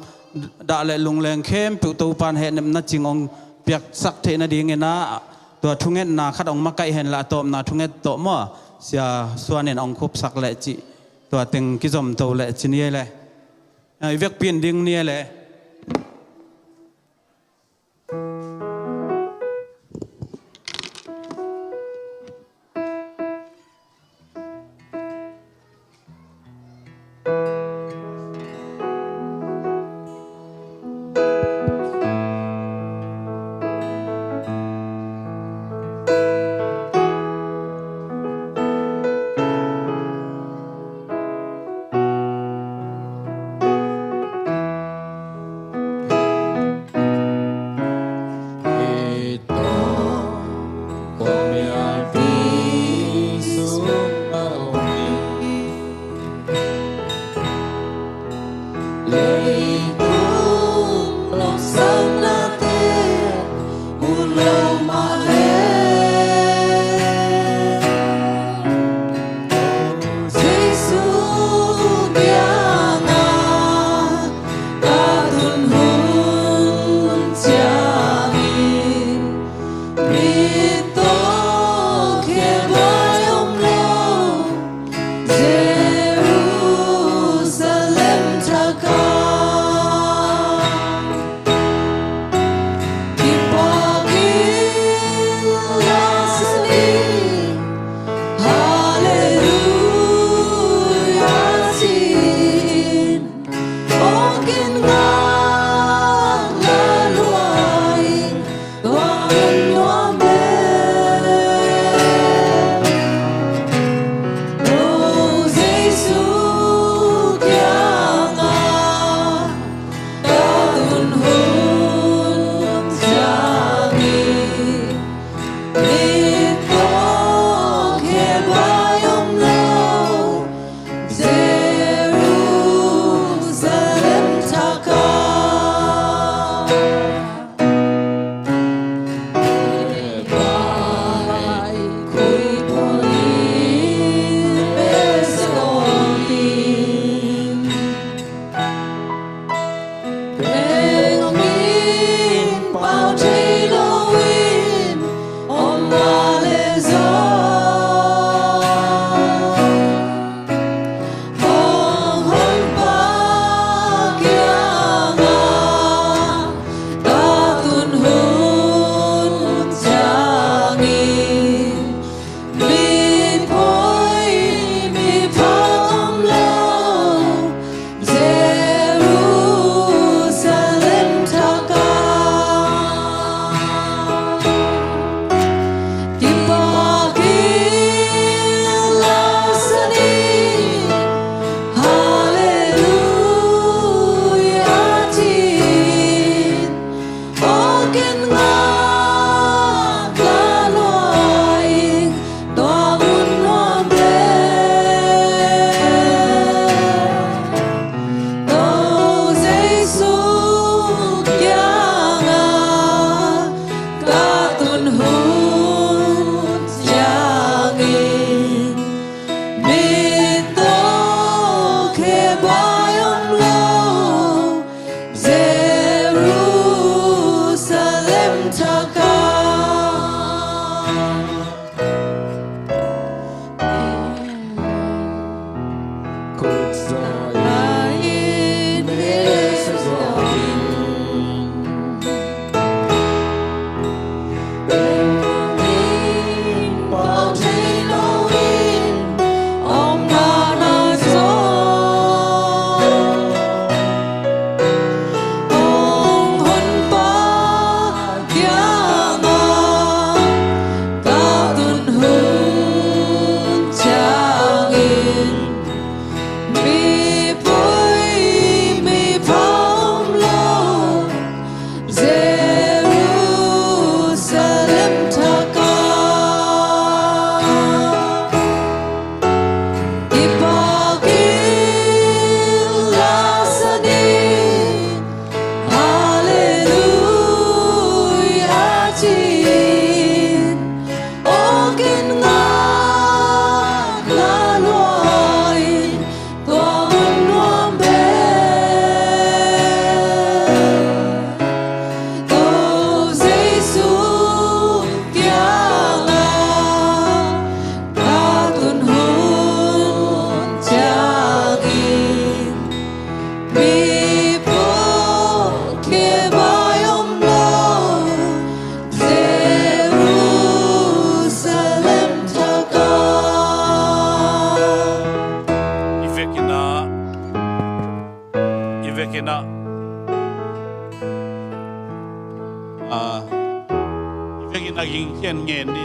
dah le lungleng khempeuh Topan hehnepna cing hong piaksak theih nadingin ah tua thungetna khat hong makaih henla a tawpna thunget tawh maw, Sia Suan in hong khupsak leh cih, tua teng kizomto leh ci ni ei le. I vekpi in ding ni ei le.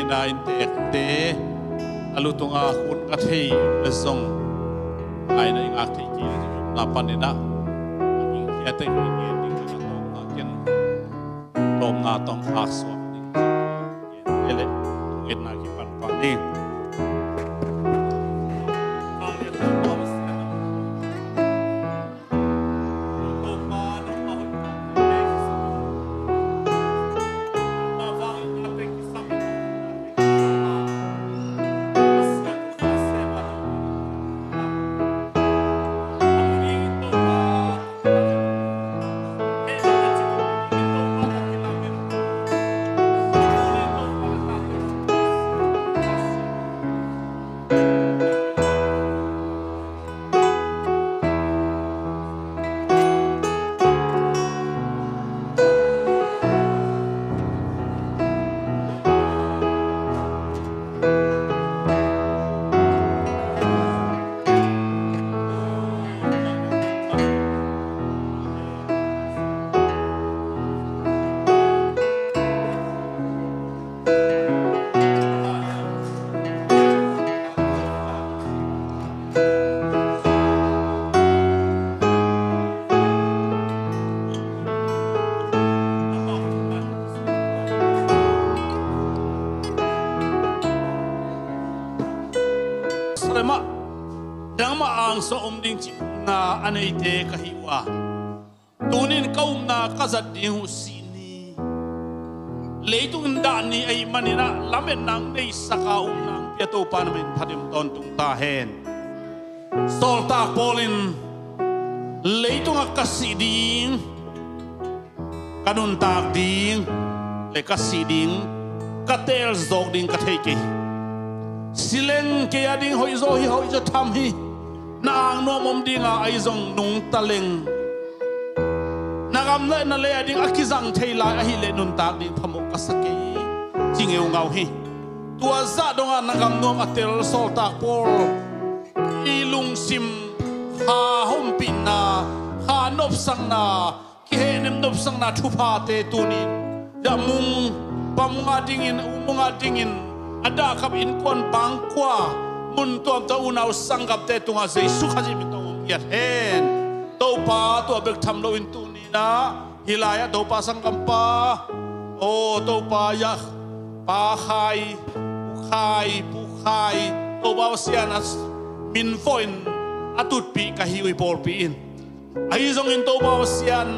Na inntekte a lutunga hun ka thei le zong ngaina i ngak thei kei a na paninah a gingkhiate i gen ding ka tawpna ken tawpna tawng khak suak ding. Ele, ngetna kipan pan ni. Jerusalem ah nangmah angsuah om ding cih upna a neite ka hi uh a, tunin ka upna ka zat ding uh sih ni. Leitung in dah ni ahih maninah lametna ang neisaka upna ang pia Topa na min phatin tawntung ta hen. Sawltak Paul in leitungah ka sih ding, ka nuntak ding le ka sih ding, ka teelzawk ding ka thei kei. Si leng kei a ding hoihzaw hi, hoihzaw tham hi. Na angnuam om dinga ahi zong nungta leng, na gam le na lei a ding a kizang thei lai ahileh nuntak ding phamawh ka sa kei, ci ngeungau hi. Tua zah dongah na gamnuam a tel Sawltak Paul i lungsim kha hompihna, kha nopsakna, kihehnem nopsakna thuphate tunin, dah mung, pa mungah dingin, u mungah dingin, a dahkap innkuan bangkua, mun tuamtuam unau sanggamte tungah Jesu Khazih min tawh hong ngiat hen. Topa tua bek tham loin tuninah hih lai-ah Topa sanggampa, aw Topa, ya, Pa Khai, U Khai, Pu Khai, Topa Pasian a min vawhin a tutpih ka hi uh hi pawlpi in. Ahi zongin Topa Pasian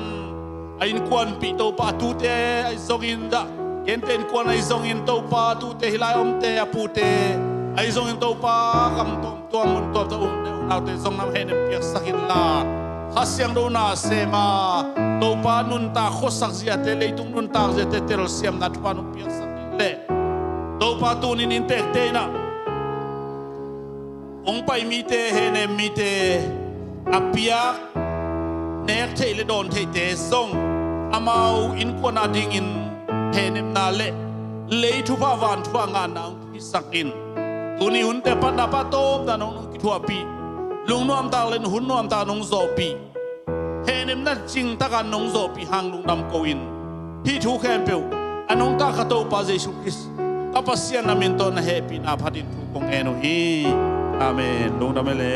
a innkuanpih Topa a tute ahi zongin dah, gente innkuan ahi zongin Topa tute hih lai omte a pute ahi zongin Topa gam tuamtuam mun tuamtuam unau te zong nam hehnem piaksak inla, Kha Siangtho na sema Topa nuntak khuasak ziate, leitung nuntak ziate telsiamna thupha nong piaksak in leh Topa tunin inntekte inah hong pai mite, hehnem mite, a piak nek theih le dawn theihte zong amau innkuan a dingin hehnemna le lei thupha van thupha ngahna hong pisak in. Tuni hunte patna pah tawpna nong nong kithuahpih, lungnuamtak le hun nuamtak nong zawhpih, hehnemna cingtaka nong zawhpih hang lungdam ko in. Hih thu khempeuh a nungta ka Topa Jesu Khrist ka Pasian na min tawh na hehpihna phatin thu kong ngen uh hi. Amen. Lungdam e le.